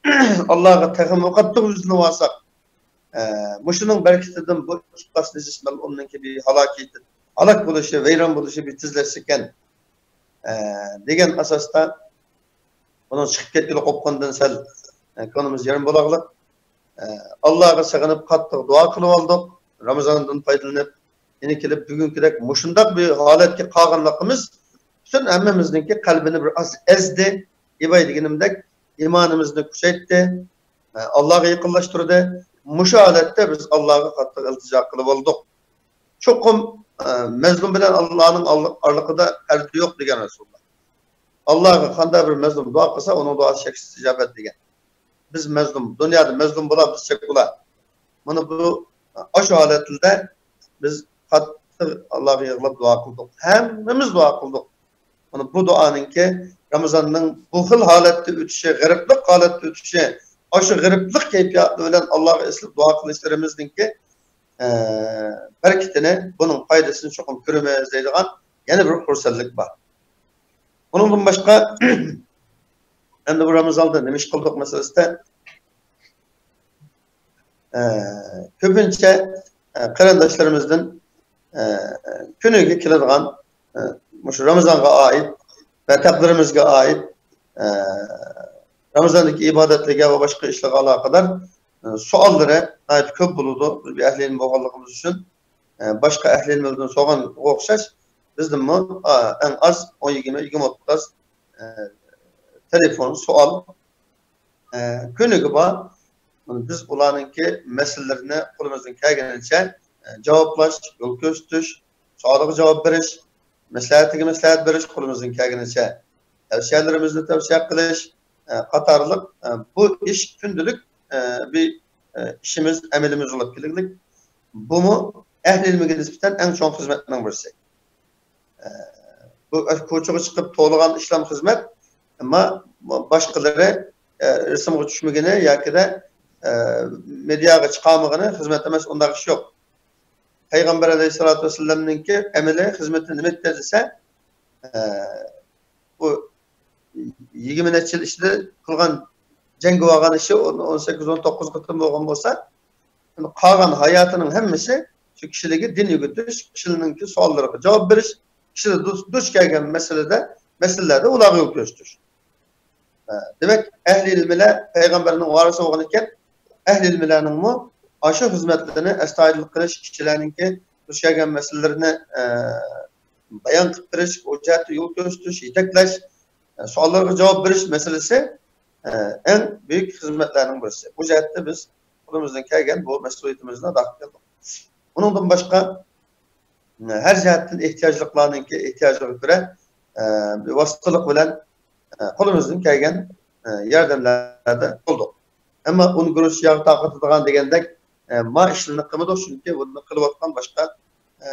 ئاللاغا تېخىمۇ قاتتىق يۈزلىنىۋالساق، ئە، مۇشۇنىڭ بەرىكىتىدىن بۇ ئىپلاس نىجىس مەلئۇننىڭكى بىر ھالاكىتى، ھالاك بولۇشى، ۋەيران بولۇشى بىر تېزلەشسىكەن، ئە، دېگەن ئاساستا، بۇنىڭ چىقىپ كەتكىلى قوپقاندىن سەل، ئە، كۆڭلىمىز يېرىم بولاغلىق. ئە، ئاللاغا سېغىنىپ قاتتىق دۇئا قىلىۋالدۇق. رامىزاندىن پايدىلىنىپ، يەنە كېلىپ بۈگۈنكىدەك مۇشۇنداق بىر ھالەتكە قالغانلىقىمىز پۈتۈن ھەممىمىزنىڭكى قەلبىنى بىر ئاز ئەزدى. ئىباي دېگىنىمدەك ئىمانىمىزنى كۈچەيتتى. ئە، ئاللاغا يېقىنلاشتۇردى. مۇشۇ ھالەتتە بىز ئاللاغا قاتتىق ئىلتىجا قىلىۋالدۇق. چوقۇم، ئە، مەزلۇم بىلەن ئاللانىڭ ئال-، ئارىلىقىدا پەردە يوق دېگەن رەسۇلۇللا. ئاللاغا قانداق بىر مەزلۇم دۇئا قىلسا، ئۇنىڭ دۇئاسى شەكسىز ئىجابەت دېگەن. بىز مەزلۇم، دۇنيادا مەزلۇم بولا بىلسەك بولا. مانا بۇ، ئاشۇ ھالەتلەردە بىز قاتتىق ئاللاغا يىغلاپ دۇئا قىلدۇق. ھەممىمىز دۇئا قىلدۇق. مانا بۇ دۇئانىڭكى رامىزاننىڭ بۇ خىل ھالەتتە ئۆتۈشى، غېرىبلىق ھالەتتە ئۆتۈشى، ئاشۇ غېرىبلىق كەيپىياتى بىلەن ئاللاغا ئېسىلىپ دۇئا قىلىشلىرىمىزنىڭكى، ئە، بەرىكىتىنى، بۇنىڭ پايدىسىنى چوقۇم كۆرىمىز دەيدىغان يەنە بىر خۇرسەنلىك بار. ئۇنىڭدىن باشقا، ئەمدى بۇ رامىزاندا نېمە ئىش قىلدۇق مەسىلىسىدە، ئە، كۆپىنچە، ئە، قېرىنداشلىرىمىزدىن، ئە، كۈنىگە كېلىدىغان، ئە، مۇشۇ رامىزانغا ئائىت ۋە تەقدىرىمىزگە ئائىت، ئە، رامىزاندىكى ئىبادەتلەرگە ۋە باشقا ئىشلارغا ئالاقىدار، ئە، سوئاللىرى ناھايىتى كۆپ بولىدۇ. بىز بىر ئەھلى ئىلىم بولغانلىقىمىز ئۈچۈن، ئە، باشقا ئەھلى ئىلىملەردىن سورىغانغا ئوخشاش، بىزدىنمۇ، ئا، ئەڭ ئاز ئون، يىگىرمە، يىگىرمە، ئوتتۇز، ئە، تېلېفون، سوئال، ئە، كۆنۈكى بار. بىز ئۇلارنىڭكى مەسىلىلىرىنى قولىمىزدىن كەلگىنىچە، ئە، جاۋابلاش، يول كۆرسىتىش، سوئالىغا جاۋاب بېرىش، مەسلىھەتىگە مەسلىھەت بېرىش، قولىمىزدىن كەلگىنىچە تەۋسىيەلىرىمىزنى تەۋسىيە قىلىش، ئە، قاتارلىق، ئە، بۇ ئىش كۈندىلىك، ئە، بىر، ئە، ئىشىمىز، ئەمىلىمىز بولۇپ كېلىگلىك. بۇمۇ ئەھلى ئىلمىگە نىسبەتەن ئەڭ چوڭ خىزمەتنىڭ بىرسى. ئە، بۇ كوچىغا چىقىپ توۋلىغان ئىشلام خىزمەت، ئەمما باشقىلىرى، ئە، رەسىمگە چۈشمىگىنى ياكىدە، ئە، مېدىياغا چىقارمىغىنى خىزمەت ئەمەس، ئۇنداق ئىش يوق. پەيغەمبەر ئەلەيھىسسالاتۇ ۋەسسالامنىڭكى ئەمەلىي خىزمىتى نېمە ئىدى دېسە، ئە، بۇ يىگىرمە نەچچە يىل ئىچىدە قىلغان جەڭگە بارغان ئىشى ئون، ئون سەككىز، ئون توققۇز قېتىم بولغان بولسا، قالغان ھاياتىنىڭ ھەممىسى شۇ كىشىلەرگە دىن ئۆگىتىش، كىشىلەرنىڭكى سوئاللىرىغا جاۋاب بېرىش، كىشىلەر دۇچ، دۇچ كەلگەن مەسىلىدە، مەسىلىلەردە ئۇلارغا يول كۆرسىتىش. ئە، دېمەك، ئەھلى ئىلمىلەر پەيغەمبەرنىڭ ۋارىسى بولغان ئىكەن، ئەھلى ئىلمىلەرنىڭمۇ ئاشۇ خىزمەتلىرىنى ئەستايىدىل قىلىش، كىشىلەرنىڭكى دۇچ كەلگەن مەسىلىلىرىنى، ئە، بايان قىلىپ بېرىش، ئۇ جەھەتتە يول كۆرسىتىش، يېتەكلەش، ئە، سوئاللارغا جاۋاب بېرىش مەسىلىسى، ئە، ئەڭ بۈيۈك خىزمەتلەرنىڭ بىرسى. بۇ جەھەتتە بىز قولىمىزدىن كەلگەن بۇ مەسئۇلىيىتىمىزنى ئادا قىلىپ كەلدۇق. ئۇنىڭدىن باشقا، ھەر جەھەتتىن ئېھتىياجلىقلارنىڭكى ئېھتىياجىغا كۆرە، ئە، بىر ۋاسىتىلىق بىلەن، ئە، قولىمىزدىن كەلگەن، ئە، ياردەملەردە بولدۇق. ئەمما ئۇن، گۈرۈچ، ياغ تارقىتىدىغان دېگەندەك، ئە، ما ئىشلارنى قىلمىدۇق، چۈنكى بۇنى قىلىۋاتقان باشقا، ئە،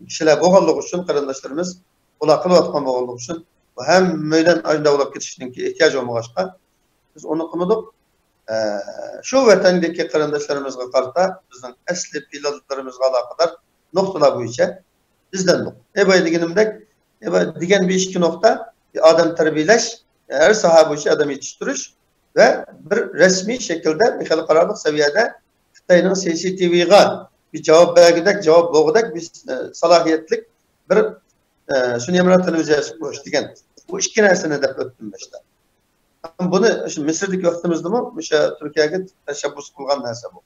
كىشىلەر بولغانلىقى ئۈچۈن، قېرىنداشلىرىمىز، ئۇلار قىلىۋاتقان بولغانلىقى ئۈچۈن، بۇ ھەممەيلەن ئاشۇنداق بولۇپ كېتىشىنىڭكى ئېھتىياجى بولمىغاچقا، بىز ئۇنى قىلمىدۇق. ئە، شۇ ۋەتەندىكى قېرىنداشلىرىمىزغا قارىتا بىزنىڭ ئەسلى پىلانلىرىمىزغا ئالاقىدار نۇقتىلار بويىچە ئىزدەندۇق. ئەباي دېگىنىمدەك، ئەباي دېگەن بىر ئىككى نۇقتا، بىر ئادەم تەربىيەلەش، ھەر ساھە بويىچە ئادەم يېتىشتۈرۈش ۋە بىر رەسمىي شەكىلدە، بىر خەلقئارالىق سەۋىيەدە خىتاينىڭ سى سى تى ۋىغا بىر جاۋاب بەرگۈدەك، جاۋاب بولغۇدەك بىر، ئە، سالاھىيەتلىك بىر، ئە، سۈنئىي ھەمراھ تېلېۋىزىيەسى قۇرۇش دېگەن بۇ ئىككى نەرسىنى دەپ ئۆتتۈم باشتا. بۇنى شۇ مىسىردىكى ۋاقتىمىزدىمۇ مۇشۇ تۈركىيەگە تەشەببۇس قىلغان نەرسە بۇ.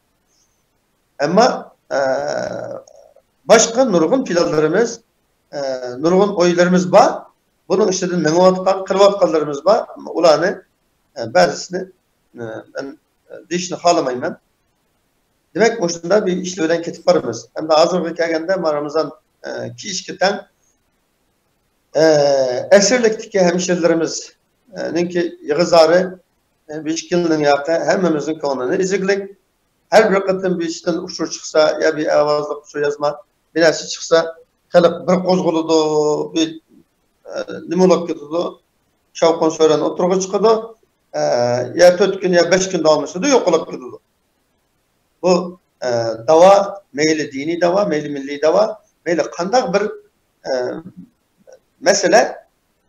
ئەمما، ئە، باشقا نۇرغۇن پىلانلىرىمىز، ئە، نۇرغۇن ئويلىرىمىز بار. بۇنىڭ ئىچىدىن مېڭىۋاتقان، قىلىۋاتقانلىرىمىز بار. ئەمما ئۇلارنى، ئە، بەزىسىنى، ئە، مەن، ئە، دېيىشنى خالىمايمەن. دېمەك، مۇشۇنداق بىر ئىشلار بىلەن كېتىپ بارىمىز. ئەمدى ھازىرغا كەلگەندە، مانا رامىزان، ئە، كېچىشكە تەڭ، ئە، ئەسىرلىكتىكى ھەمشىرىلىرىمىزنىڭكى يىغا-زارى، ئە، بۇ ئىككى يىلنىڭ ياقى ھەممىمىزنىڭ كۆڭلىنى ئېزىگلىك. ھەر بىر قېتىم بىرسىدىن ئۇچۇر چىقسا، يا بىر ئاۋازلىق ئۇچۇر يازما، بىر نەرسە چىقسا، خەلق بىر قوزغىلىدۇ، بىر، ئە، نېمە بولۇپ كېتىدۇ؟ شاۋقۇن-سۈرەن ئوتتۇرىغا چىقىدۇ. ئە، يا تۆت كۈن، يا بەش كۈن داۋاملىشىدۇ، يوقىلىپ كېتىدۇ. بۇ، ئە، داۋا، مەيلى دىنىي داۋا، مەيلى مىللىي داۋا، مەيلى قانداق بىر، ئە، مەسىلە،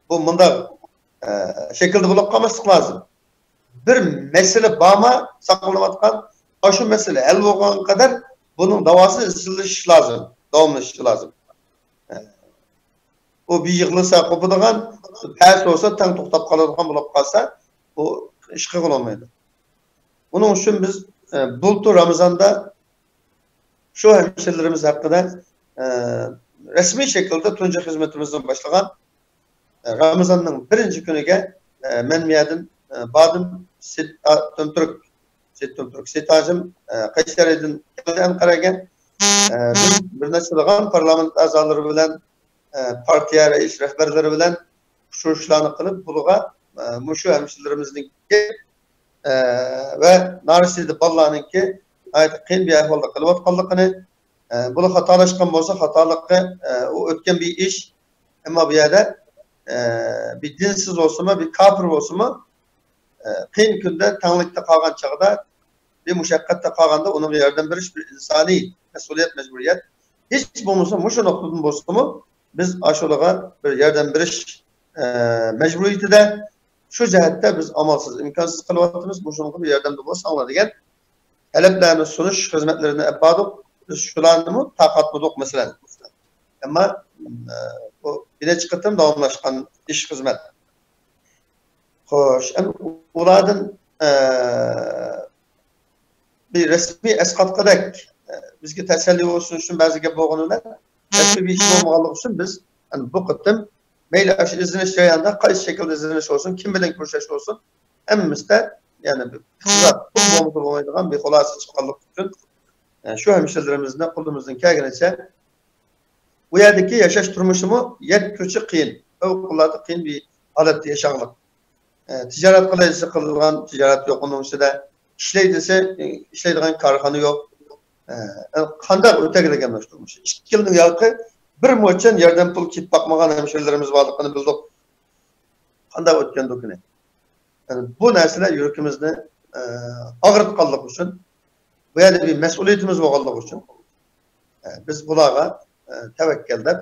بۇ مۇنداق، ئە، شەكىلدە بولۇپ قالماسلىق لازىم. بىر مەسىلە بارما ساقلىنىۋاتقان، ئاشۇ مەسىلە ھەل بولغان قەدەر بۇنىڭ داۋاسى ئىزچىللىشىشى لازىم، داۋاملىشىشى لازىم. ئۇ بىر يىغلىسا قوپىدىغان، پەس بولسا تەڭ توختاپ قالىدىغان بولۇپ قالسا، ئۇ ئىش قىلغىلى بولمايدۇ. ئۇنىڭ ئۈچۈن بىز، ئە، بۇلتۇر رامىزاندا شۇ ھەمشىرىلىرىمىز ھەققىدە، ئە، رەسمىي شەكىلدە تۇنجى خىزمىتىمىزنى باشلىغان، ئە، رامىزاننىڭ بىرىنچى كۈنىگە، ئە، مەن بۇ يەردىن، ئە، باردىم، سېيىت تۈمتۈرك، سېيىت تۈمتۈرك، سېيىت ھاجىم، ئە، قەيسەرىدىن كەلدى ئەنقەرەگە. ئە، بىز بىر نەچچىلىغان پارلامېنت ئەزالىرى بىلەن، ئە، پارتىيە رەئىس رەھبەرلىرى بىلەن ئۇچرىشىشلارنى قىلىپ، بۇلارغا، ئە، مۇشۇ ھەمشىرىلىرىمىزنىڭكى، ئە، ۋە نارەسىدە بالىلارنىڭكى ناھايىتى قىيىن بىر ئەھۋالدا قېلىۋاتقانلىقىنى، ئە، بۇلار خاتالاشقان بولسا، خاتالىقى، ئە، ئۇ ئۆتكەن بىر ئىش. ئەمما بۇ يەردە، ئە، بىر دىنسىز بولسىمۇ، بىر كاپىر بولسىمۇ، ئە، قىيىن كۈندە، تەڭلىكتە قالغان چاغدا، بىر مۇشەققەتتە قالغاندا ئۇنىڭغا ياردەم بېرىش بىر ئىنسانىي مەسئۇلىيەت، مەجبۇرىيەت. ھېچ بولمىسا مۇشۇ نۇقتىدىن بولسىمۇ، بىز ئاشۇلارغا بىر ياردەم بېرىش، ئە، مەجبۇرىيىتىدە. شۇ جەھەتتە بىز ئامالسىز، ئىمكانسىز قېلىۋاتىمىز، مۇشۇنىڭغا بىر ياردەمدە بولساڭلار دېگەن تەلەپلەرنى سۇنۇش خىزمەتلىرىنى ئەپ باردۇق. بىز شۇلارنىمۇ تارقاتمىدۇق، مەسىلەن. ئەمما، ئە، بۇ بىر نەچچە قېتىم داۋاملاشقان ئىش، خىزمەت. خوش، ئەمدى ئۇلاردىن، ئە، بىر رەسمىي ئەسقاتقۇدەك، ئە، بىزگە تەسەللى بولسۇن ئۈچۈن بەزى گەپ بولغىنى بىلەن، رەسمىي بىر ئىش بولمىغانلىقى ئۈچۈن بىز، يەنى بۇ قېتىم مەيلى ئاشۇ ئىزدىنىش جەريانىدا قايسى شەكىلدە ئىزدىنىش بولسۇن، كىم بىلەن كۆرۈشۈش بولسۇن، ھەممىسىدە، يەنى بىر ئىقتىساد پۇل بولمىسا بولمايدىغان بىر خۇلاسە چىققانلىقى ئۈچۈن، ئە، شۇ ھەمشىرىلىرىمىزنى قولىمىزدىن كەلگىنىچە، بۇ يەردىكى ياشاش تۇرمۇشىمۇ يەتكۈچە قىيىن، پەۋقۇلئاددە قىيىن بىر ھالەتتە ياشاڭلىق. ئە، تىجارەت قىلىش قىلىدىغان تىجارەت يوق ئۇنىڭ ئىچىدە. ئىشلەي دېسە، ئە، ئىشلەيدىغان كارخانا يوق. ئە، قانداق ئۆتەگىلى گەپلەشتۈرمىش؟ ئىككى يىلنىڭ يارقى بىر موچەن ياردەم پۇل كېلىپ باقمىغان ھەمشىرىلىرىمىز بارلىقىنى بىلدۇق. قانداق ئۆتكەندۇ كۈنى؟ يەنى بۇ نەرسىلەر يۈرىكىمىزنى، ئە، ئاغرىتقانلىقى ئۈچۈن، بۇ يەردە بىر مەسئۇلىيىتىمىز بولغانلىقى ئۈچۈن، ئە، بىز بۇلارغا، ئە، تەۋەككەل دەپ،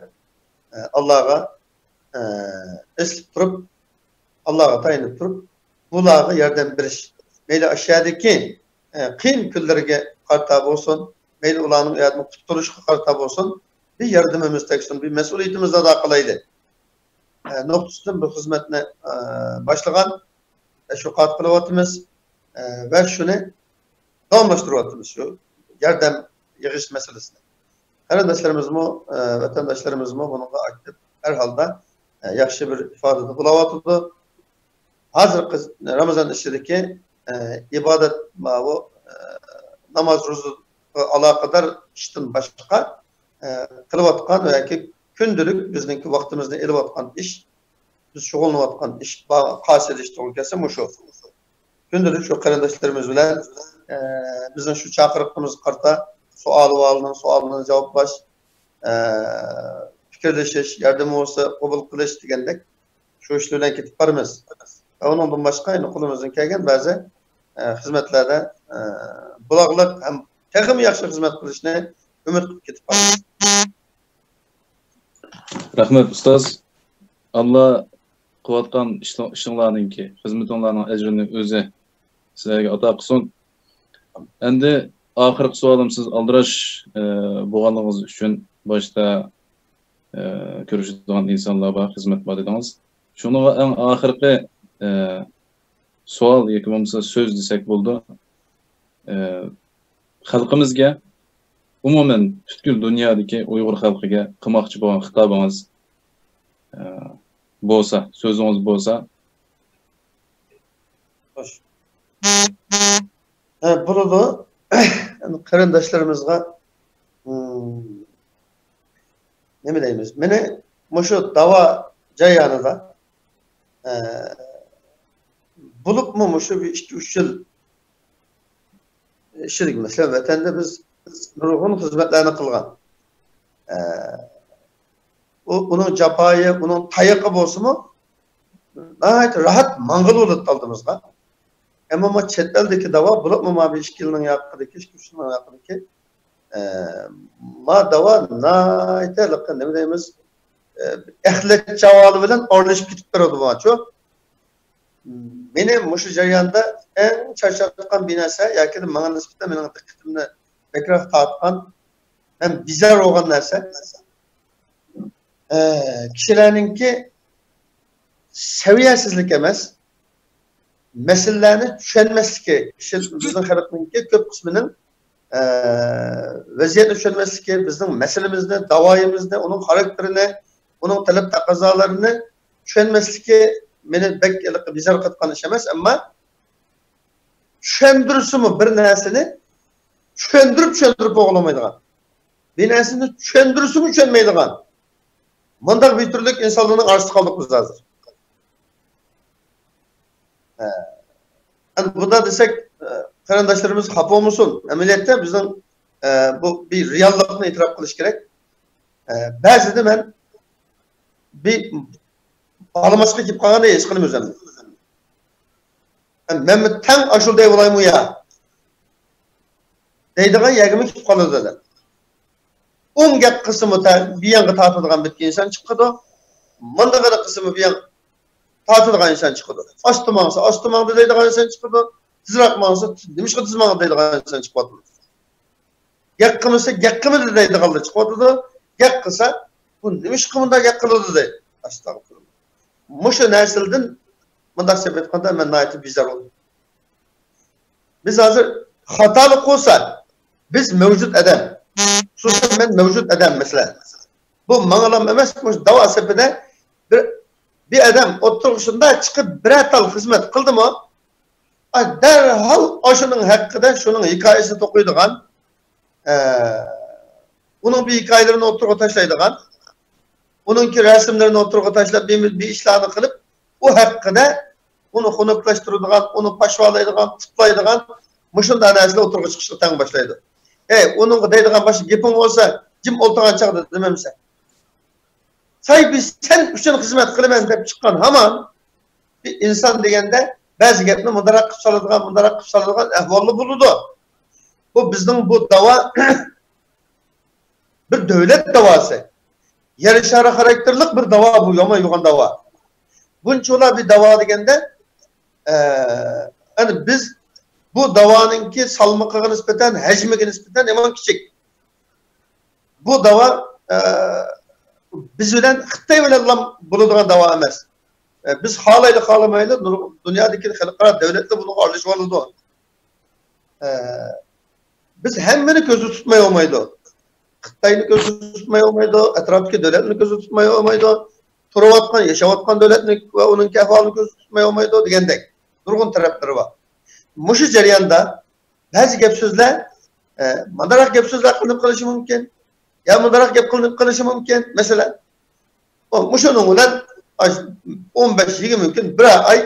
ئە، ئاللاغا، ئە، ئېسىلىپ تۇرۇپ، ئاللاغا تايىنىپ تۇرۇپ، بۇلارغا ياردەم بېرىش. مەيلى ئاشۇ يەردىكى، ئە، قىيىن كۈنلىرىگە قارىتا بولسۇن، مەيلى ئۇلارنىڭ ئۇ يەردىن قۇتۇلۇشىغا قارىتا بولسۇن، بىر ياردىمىمىز تەگسۇن، بىر مەسئۇلىيىتىمىزنى ئادا قىلايلى. ئە، نۇقتىسىدىن بۇ خىزمەتنى، ئە، باشلىغان، تەشۋىقات قىلىۋاتىمىز، ئە، ۋە شۇنى داۋاملاشتۇرۇۋاتىمىز، شۇ ياردەم يىغىش مەسىلىسىنى. قېرىنداشلىرىمىزمۇ، ئە، ۋەتەنداشلىرىمىزمۇ بۇنىڭغا ئاكتىپ، ھەر ھالدا، ئە، ياخشى بىر ئىپادىدە بولاۋاتىدۇ. ھازىرقى رامىزان ئىچىدىكى، ئە، ئىبادەت، ماۋۇ، ئە، ناماز، روزىغا ئالاقىدار ئىشتىن باشقا، ئە، قىلىۋاتقان ياكى كۈندىلىك بىزنىڭكى ۋاقتىمىزنى ئېلىۋاتقان ئىش، بىز شۇغۇللىنىۋاتقان ئىش، با-، قايسى ئىش توغرا كەلسە مۇشۇ. كۈندىلىك شۇ قېرىنداشلىرىمىز بىلەن، ئە، بىزنىڭ شۇ چاقىرىقىمىزغا قارىتا سوئال-ئەھۋالنىڭ سوئالىنى جاۋابلاش، ئە، پىكىرلىشىش، ياردىمى بولسا قوبۇل قىلىش دېگەندەك شۇ ئىشلار بىلەن كېتىپ بارىمىز. ۋە ئۇنىڭدىن باشقا يەنە قولىمىزدىن كەلگەن بەزى، ئە، خىزمەتلەردە، ئە، بولاغلىق ھەم تېخىمۇ ياخشى خىزمەت قىلىشنى ئۈمىد قىلىپ كېتىپ بارىمىز. رەھمەت، ئۇستاز. ئاللا قىلىۋاتقان ئىشلىرىڭلارنىڭكى، خىزمىتىڭلارنىڭ ئەجرىنى ئۆزى سىلەرگە ئاتا قىلسۇن. ئەمدى ئاخىرقى سوئالىم، سىز ئالدىراش، ئە، بولغانلىقىڭىز ئۈچۈن باشتا، ئە، كۆرۈشىدىغان ئىنسانلار بار، خىزمەت بار دېدىڭىز. شۇنىڭغا ئەڭ ئاخىرقى، ئە، سوئال ياكى بولمىسا سۆز دېسەك بولىدۇ. ئە، خەلقىمىزگە، ئومۇمەن پۈتكۈل دۇنيادىكى ئۇيغۇر خەلقىگە قىلماقچى بولغان خىتابىڭىز، ئە، بولسا، سۆزىڭىز بولسا. خوش. ھە، بولىدۇ. قېرىنداشلىرىمىزغا، ئىم، نېمە دەيمىز؟ مېنى مۇشۇ داۋا جەريانىدا، ئە، بولۇپمۇ مۇشۇ بىر ئىككى، ئۈچ يىل ئىچىدىكى، مەسىلەن، ۋەتەندە بىز نۇرغۇن خىزمەتلەرنى قىلغان. ئە، ئۇ، ئۇنىڭ جاپايى، ئۇنىڭ تايىقى بولسىمۇ، ناھايىتى راھەت ماڭغىلى بولاتتى ئالدىمىزغا. ئەمما ما چەت ئەلدىكى داۋا، بولۇپمۇ ما بىر ئىككى يىلنىڭ ياقىدىكى، ئىككى، ئۈچ يىلنىڭ ياقىدىكى، ئە، ما داۋا ناھايىتى ھېلىقى، نېمە دەيمىز، ئە، ئەخلەت چاۋالى بىلەن ئارىلىشىپ كېتىپ بېرىدۇ ماچۇ. مېنى مۇشۇ جەرياندا ئەڭ چارچاتقان بىر نەرسە ياكى ماڭا نىسبەتەن مېنىڭ دىققىتىمنى بەكرەك تارتقان ھەم بىزار بولغان نەرسە، ئە، كىشىلەرنىڭكى سەۋىيەسىزلىك ئەمەس، مەسىلىلەرنى چۈشەنمەسلىكى، كىشى، بىزنىڭ خەلقنىڭكى كۆپ قىسمىنىڭ، ئە، ۋەزىيەتنى چۈشەنمەسلىكى، بىزنىڭ مەسىلىمىزنى، داۋايىمىزنى، ئۇنىڭ خاراكتېرىنى، ئۇنىڭ تەلەپ تەقەززالىرىنى چۈشەنمەسلىكى مېنى بەك ھېلىقى بىزار قىلىۋاتقان ئىش ئەمەس، ئەمما چۈشەندۈرسىمۇ بىر نەرسىنى چۈشەندۈرۈپ، چۈشەندۈرۈپ بولغىلىمايدىغان، بىر نەرسىنى چۈشەندۈرسىمۇ چۈشەنمەيدىغان، مۇنداق بىر تۈرلۈك ئىنسانلارنىڭ ئارىسىدا قالدۇق بىز ھازىر. ھە. ئەمدى بۇنداق دېسەك، ئە، قېرىنداشلىرىمىز خاپا بولمىسۇن. ئەمەلىيەتتە بىزنىڭ، ئە، بۇ بىر رېئاللىقنى ئېتىراپ قىلىش كېرەك. ئە، بەزىدە مەن بىر بالىماشقا كېلىپ قالغاندەك ھېس قىلىمەن ئۆزۈمنى. مەنمۇ تەڭ ئاشۇنداق بولايمۇ يا؟ دەيدىغان يەرگىمۇ كېلىپ قالىدۇ ئادەم. ئوڭ گەپ قىلسىمۇ تە-، بۇ يانغا تارتىدىغان بىر ئىنسان چىقىدۇ. مۇنداق قىلسىمۇ بۇ يانغا تارتىدىغان ئىنسان چىقىدۇ. ئاستا ماڭسا ئاستا ماڭدى دەيدىغان ئىنسان چىقىدۇ. تېزراق ماڭسا نېمىشقا تېز ماڭدى دەيدىغان ئىنسان چىقىۋاتىدۇ. گەپ قىلمىسا گەپ قىلمىدى دەيدىغانلار چىقىۋاتىدۇ. گەپ قىلسا بۇ نېمىشقا مۇنداق گەپ قىلىدۇ دەيدۇ. ئەستەغپۇرۇللا. مۇشۇ نەرسىلەردىن مۇنداق سەپ ئېيتقاندا مەن ناھايىتى بىزار بولدۇم. بىز ھازىر خاتالىق بولسا، بىز مەۋجۇت ئادەم. خۇسۇسەن مەن مەۋجۇت ئادەم مەسىلەن. بۇ ماڭىلام ئەمەس، مۇشۇ داۋا سېپىدە بىر، بىر ئادەم ئوتتۇرىغا شۇنداق چىقىپ بىرەر تال خىزمەت قىلدىمۇ، ئا، دەرھال ئاشۇنىڭ ھەققىدە شۇنىڭ ھېكايىسىنى توقۇيدىغان، ئە، ئۇنىڭ بىر ھېكايىلىرىنى ئوتتۇرىغا تاشلايدىغان، ئۇنىڭكى رەسىملىرىنى ئوتتۇرىغا تاشلاپ، بىر، بىر ئىشلارنى قىلىپ، ئۇ ھەققىدە ئۇنى خۇنۈكلەشتۈرىدىغان، ئۇنى پاشۋالايدىغان، پۇتلايدىغان مۇشۇنداق نەرسىلەر ئوتتۇرىغا چىقىشقا تەڭ باشلايدۇ. ئەي، ئۇنىڭغا دەيدىغان باشقا گېپىڭ بولسا، جىم ئولتۇرغان چاغدا دېمەمسەن. ساي بىز سەن ئۈچۈن خىزمەت قىلىمەن دەپ چىققان ھامان بىر ئىنسان دېگەندە بەزى گەپنى مۇنداقراق قىلىپ سالىدىغان، مۇنداقراق قىلىپ سالىدىغان ئەھۋاللا بولىدۇ. بۇ بىزنىڭ بۇ داۋا بىر دۆلەت داۋاسى. يەر شارى خاراكتېرلىق بىر داۋا بۇ، يامان يوغان داۋا. بۇنچىۋالا بىر داۋا دېگەندە، ئە، يەنى بىز بۇ داۋانىڭكى سالمىقىغا نىسبەتەن، ھەجمىگە نىسبەتەن يامان كىچىك. بۇ داۋا، ئە، بىز بىلەن، خىتاي بىلەنلا بولىدىغان داۋا ئەمەس. ئە، بىز خالايلى خالىمايلى نۇر-، دۇنيادىكى خەلقئارا دۆلەتلەر بۇنىڭغا ئارىلىشىۋالىدۇ. ئە، بىز ھەممىنى كۆزدە تۇتماي بولمايدۇ. خىتاينى كۆزدە تۇتماي بولمايدۇ، ئەتراپتىكى دۆلەتنى كۆزدە تۇتماي بولمايدۇ. تۇرۇۋاتقان، ياشاۋاتقان دۆلەتنى ۋە ئۇنىڭكى ئەھۋالىنى كۆزدە تۇتماي بولمايدۇ دېگەندەك نۇرغۇن تەرەپلىرى بار. مۇشۇ جەرياندا بەزى گەپ سۆزلەر، ئە، مۇنداقراق گەپ سۆزلەر قىلىنىپ قېلىشى مۇمكىن. يا مۇنداقراق گەپ قىلىنىپ قېلىشى مۇمكىن. مەسىلەن، ئۇ، مۇشۇنىڭ بىلەن ئاش-، ئون بەش، يىگىرمە كۈن، بىر ئاي،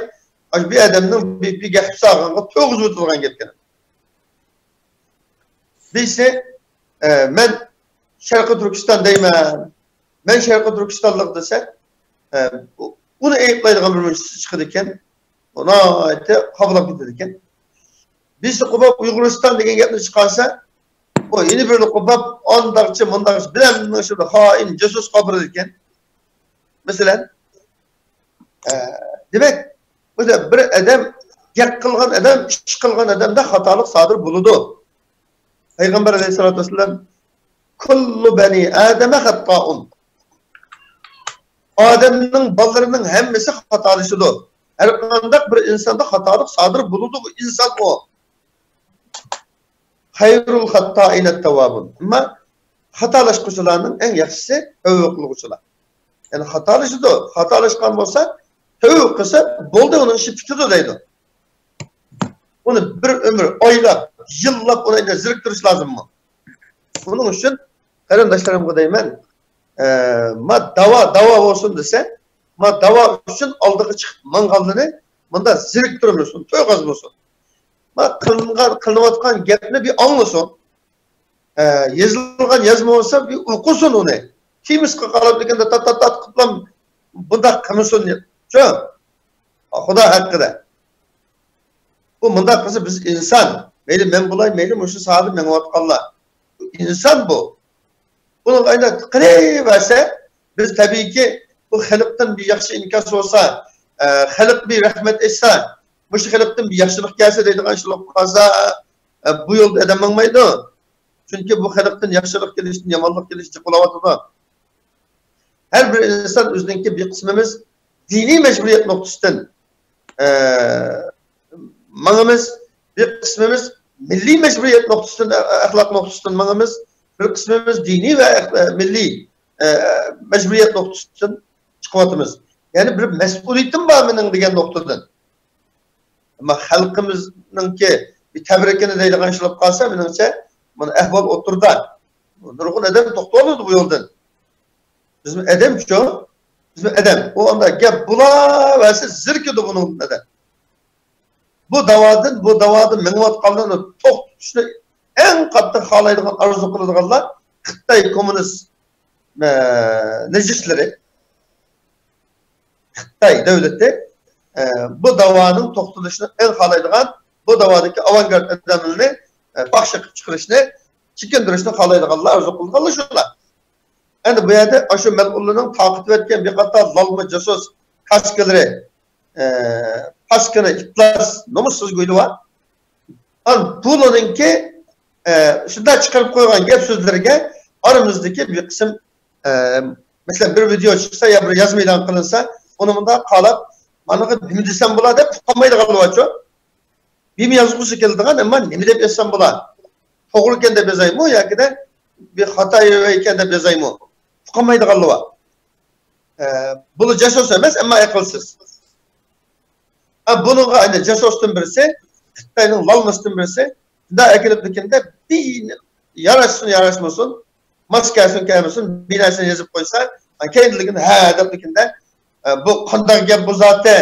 ئاش-، بىر ئادەمنىڭ بىر، بىر گەپ ساغىنىغا تويغۇزۇۋېتىدىغان گەپكەن. بىرسى، ئە، مەن شەرقىي تۈركىستان دەيمەن، مەن شەرقىي تۈركىستانلىق دېسە، ئە، ئۇ-، ئۇنى ئەيىبلەيدىغان بىر مۇنچىسى چىقىدىكەن. ئۇ ناھايىتى خاپىلاپ كېتىدىكەن. بىرسى قوپاپ ئۇيغۇرىستان دېگەن گەپنى چىقارسا، ئۇ يەنە بىرى قوپاپ ئانداقچە، مۇنداقچە، بىلەن شۇ خائىن، جاسۇس قاپىرىدىكەن. مەسىلەن، ئە، دېمەك، بۇ بىر ئادەم گەپ قىلغان ئادەم، ئىش قىلغان ئادەمدە خاتالىق سادىر بولىدۇ. پەيغەمبەر ئەلەيھىسسالاتۇ ۋەسسالام، «كل بني آدم خطاء.» ئادەمنىڭ بالىلىرىنىڭ ھەممىسى خاتالىشىدۇ. ھەر قانداق بىر ئىنساندا خاتالىق سادىر بولىدۇ، بۇ ئىنسان ئۇ. «خير الخطائين التوابون.» ئەمما خاتالاشقۇچىلارنىڭ ئەڭ ياخشىسى تەۋبە قىلغۇچىلار. يەنى خاتالىشىدۇ، خاتالاشقان بولسا تەۋبە قىلسا بولدى، ئۇنىڭ ئىشى پۈتىدۇ دەيدۇ. ئۇنى بىر ئۆمۈر ئايلاپ، يىللاپ ئۇنى ئەينە زېرىكتۈرۈش لازىممۇ؟ ئۇنىڭ ئۈچۈن قېرىنداشلىرىمغا دەيمەن، ئە، ما داۋا، داۋا بولسۇن دېسە، ما داۋا ئۈچۈن ئالدىغا چىقىپ ماڭغانلىرى مۇندا زېرىكتۈرمىسۇن، توي قازمىسۇن. ما قىلىنغان، قىلىنىۋاتقان گەپنى بىر ئاڭلىسۇن. ئە، يېزىلغان يازما بولسا بىر ئوقۇسۇن ئۇنى. تېمىسقا قاراپ لېكىن تات، تات، تات قىلىپلا بۇنداق قىلمىسۇن. شۇ. خۇدا ھەققىدە. بۇ مۇنداق قىلسا، بىز ئىنسان، مەيلى مەن بولاي، مەيلى مۇشۇ ساھەدە مېڭىۋاتقانلار. بۇ ئىنسان بۇ. بۇنىڭغا ئايلاپ قىلىۋەرسە، بىز تەبىئىيكى بۇ خەلقتىن بىر ياخشى ئىنكاس بولسا، ئە، خەلق بىر رەھمەت ئېيتسا، مۇشۇ خەلقتىن بىر ياخشىلىق كەلسە دەيدىغان ئىشلار قالسا، ئە، بۇ يولدا ئادەم ماڭمايدۇ. چۈنكى بۇ خەلقتىن ياخشىلىق كېلىشتىن يامانلىق كېلىشى جىق بولاۋاتىدۇ. ھەر بىر ئىنسان ئۆزىنىڭكى بىر قىسمىمىز دىنىي مەجبۇرىيەت نۇقتىسىدىن، ئە، ماڭىمىز، بىر قىسمىمىز مىللىي مەجبۇرىيەت نۇقتىسىدىن، ئە، ئەخلاق نۇقتىسىدىن ماڭىمىز، بىر قىسمىمىز دىنىي ۋە ئەخ-، ئە، مىللىي، ئە، مەجبۇرىيەت نۇقتىسىدىن چىقىۋاتىمىز. يەنى بىر مەسئۇلىيىتىم بار مېنىڭ دېگەن نۇقتىدىن. ئەمما خەلقىمىزنىڭكى بىر تەبرىكىنى دەيدىغان ئىش بولۇپ قالسا، مېنىڭچە، مانا ئەھۋال ئوتتۇرىدا. نۇرغۇن ئادەم توختىۋالىدۇ بۇ يولدىن. بىزمۇ ئادەمچۇ؟ بىزمۇ ئادەم. ئۇ ئاندا گەپ بولاۋەرسە زېرىكىدۇ بۇنىڭدىن ئادەم. بۇ داۋادىن، بۇ داۋادا مېڭىۋاتقانلارنى توختىتىشنى ئەڭ قاتتىق خالايدىغان، ئارزۇ قىلىدىغانلار خىتاي كوممۇنىست، ئە، نەجىسلىرى. خىتاي دۆلىتى، ئە، بۇ داۋانىڭ توختىلىشىنى ئەڭ خالايدىغان، بۇ داۋادىكى ئاۋانگارت ئادەملىرىنى، ئە، پاخشا قىلىپ چىقىرىشنى، چېكىندۈرۈشنى خالايدىغانلار، ئارزۇ قىلىدىغانلار شۇلار. ئەمدى بۇ يەردە ئاشۇ مەلئۇنلارنىڭ تارقىتىۋەتكەن بىر قاتار لالما جاسۇس كاسكىلىرى، ئە، پاسكىنا، ئىپلاس، نومۇسسىز گۇيلىۋا. ئان بۇلارنىڭكى، ئە، شۇنداق چىقىرىپ قويغان گەپ سۆزلىرىگە ئارىمىزدىكى بىر قىسىم، ئە، مەسىلەن، بىر ۋىدېئو چىقسا يا بىر يازما ئېلان قىلىنسا، ئۇنى مۇنداق قالاپ، مانىغا نېمە دېسەم بولا دەپ ئۇقالمايدىغانلار بارچۇ. بىم يازغۇسى كېلىدىغان، ئەمما نېمە دەپ يازسام بولا؟ توغرىكەن دەپ يازايمۇ ياكىدا بىر خاتا ئىكەن دەپ يازايمۇ؟ ئۇقالمايدىغانلار بار. ئە، بۇلار جاسۇس ئەمەس، ئەمما ئەقىلسىز. ئە، بۇنىڭغا ئەنە جاسۇستىن بىرسى، خىتاينىڭ لالمىسىدىن بىرسى، شۇنداق ئەكېلىپتىكىندە بىر ياراشسۇن، ياراشمىسۇن، ماس كەلسۇن، كەلمىسۇن، بىر نەرسىنى يېزىپ قويسا، ئە، كەينىدىن ھە دەپتىكىندە، ئە، بۇ قانداق گەپ بۇ زاتى؟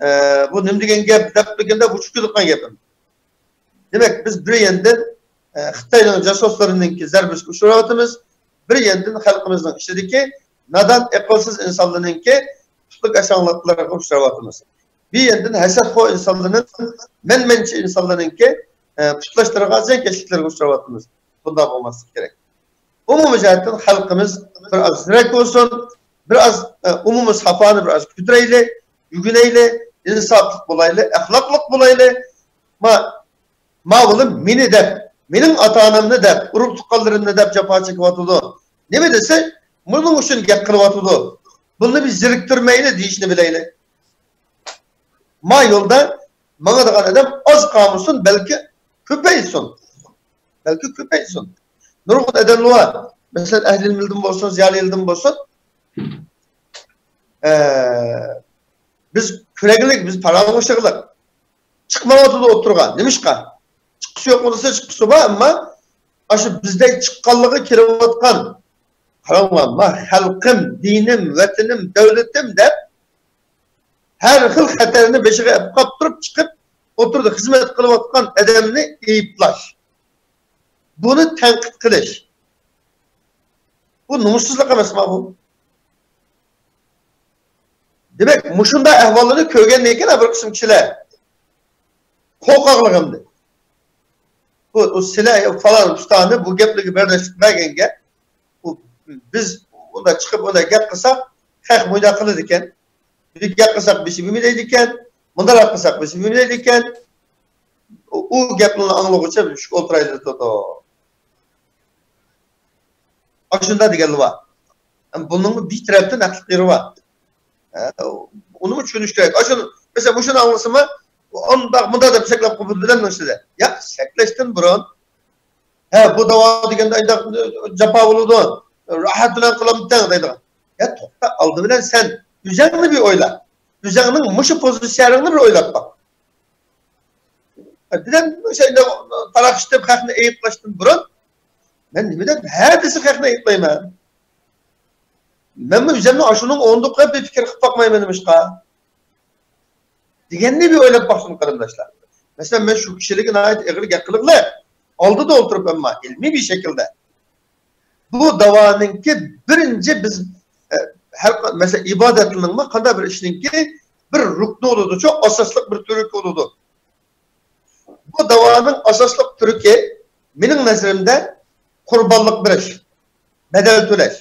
ئە، بۇ نېمە دېگەن گەپ دەپتىكىندە، بۇ چۈشكۈنلۈك قىلغان گەپ. دېمەك، بىز بىر ياندىن، ئە، خىتاينىڭ جاسۇسلىرىنىڭكى زەربىسىگە ئۇچراۋاتىمىز، بىر ياندىن خەلقىمىزنىڭ ئىچىدىكى نادان، ئەقىلسىز ئىنسانلارنىڭكى پۇتلۇق ئاشاڭلىقلىرىغا ئۇچراۋاتىمىز. بىر ياندىن ھەسەتخور ئىنسانلارنىڭ، مەنمەنچى ئىنسانلارنىڭكى، ئە، پۇتلاشلىرىغا، زىيانكەشلىكلىرىگە ئۇچراۋاتىمىز. بۇنداق بولماسلىقى كېرەك. ئۇمۇمىي جەھەتتىن خەلقىمىز بىر ئاز زېرەك بولسۇن، بىر ئاز، ئە، ئومۇمىي ساپانى بىر ئاز كۆتۈرەيلى، ئۆگىنەيلى، ئىنساپلىق بولايلى، ئەخلاقلىق بولايلى. ما، ماۋۇلار مېنى دەپ، مېنىڭ ئاتا-ئانامنى دەپ، ئۇرۇق-تۇغقانلىرىمنى دەپ جاپا چېكىۋاتىدۇ. نېمە دېسە، بۇنىڭ ئۈچۈن گەپ قىلىۋاتىدۇ. بۇنى بىز زېرىكتۈرمەيلى دېيىشنى بىلەيلى. ما يولدا ماڭىدىغان ئادەم ئاز قالمىسۇن، بەلكى كۆپەيسۇن. بەلكى كۆپەيسۇن. نۇرغۇن ئادەملەر بار. مەسىلەن، ئەھلى ئىلىمدىن بولسۇن، زىيالىي ئىلىمدىن بولسۇن. ئە، بىز كۆرەگلىك، بىز پاراڭلىشىغلىق. چىقمايۋاتىدۇ ئوتتۇرىغا. نېمىشقا؟ چىققۇسى يوقمۇ دېسە، چىققۇسى بار، ئەمما ئاشۇ بىزدەك چىققانلىقى كېلىۋاتقان، قاراڭلار، ما خەلقىم، دىنىم، ۋەتىنىم، دۆلىتىم دەپ، ھەر خىل خەتەرنى بېشىغا ئېلىپ قاپتۇرۇپ چىقىپ، ئوتتۇرىدا خىزمەت قىلىۋاتقان ئادەمنى ئەيىبلەش، بۇنى تەنقىد قىلىش، بۇ نومۇسسىزلىق ئەمەسما بۇ؟ دېمەك، مۇشۇنداق ئەھۋاللارنى كۆرگەندىن كېيىن بىر قىسىم كىشىلەر قورقاقلىق ئەمدى. بۇ، بۇ سىلە، پالان ئۇستانى بۇ گەپلەرگە بەرداشلىق بەرگەنگە، بۇ، بىز ئۇنداق چىقىپ ئۇنداق گەپ قىلساق، خەق مۇنداق قىلىدىكەن. بىر گەپ قىلساق بېشى بېمەيدىكەن، مۇنداق قىلساق بېشى بېمەيدىكەن. ئۇ، ئۇ گەپنى ئاڭلىغۇچە مۈشۈك ئولتۇرايلى تۇتۇپ. ئاشۇنداق دېگەنلەر بار. بۇنىڭمۇ بىر تەرەپتىن ھەقلىق يېرى بار. ئە، ئۇنىمۇ چۈشىنىش كېرەك. ئاشۇ، مەسىلەن، مۇشۇنى ئاڭلىسىمۇ، ئۇ ئانداق، مۇنداق دەپ سەكلەپ قويۇپ بىلەمدۇ ئىچىدە؟ ياق، سەكلەشتىن بۇرۇن، ھە، بۇ داۋا دېگەندە ئانداق جاپا بولىدۇ، راھەت بىلەن قىلامتىڭ دەيدىغان. يا، توختا، ئالدى بىلەن سەن ئۆزەڭنى بىر ئويلا. ئۆزەڭنىڭ مۇشۇ پوزىتسىيەڭنى بىر ئويلاپ باق. بىلەن شۇنداق تاراقشىتىپ خەقنى ئەيىبلەشتىن بۇرۇن، مەن نېمە دەپ ھە دېسە خەقنى ئەيىبلەيمەن؟ مەنمۇ ئۆزۈمنى ئاشۇنىڭ ئورنىدا قويۇپ بىر پىكىر قىلىپ باقمايمەن نېمىشقا؟ دېگەننى بىر ئويلاپ باقسۇن، قېرىنداشلار. مەسىلەن، مەن شۇ كىشىلەرگە ناھايىتى ئېغىر گەپ قىلغىلى، ئالدىدا ئولتۇرۇپ، ئەمما ئىلمىي بىر شەكىلدە. بۇ داۋانىڭكى بىرىنچى بىز، ئە، ھەر قا-، مەسىلەن، ئىبادەتنىڭمۇ قانداق بىر ئىشنىڭكى بىر رۇكنى بولىدۇچۇ، ئاساسلىق بىر تۈركى بولىدۇ. بۇ داۋانىڭ ئاساسلىق تۈركى مېنىڭ نەزىرىمدە قۇربانلىق بېرىش، بەدەل تۆلەش.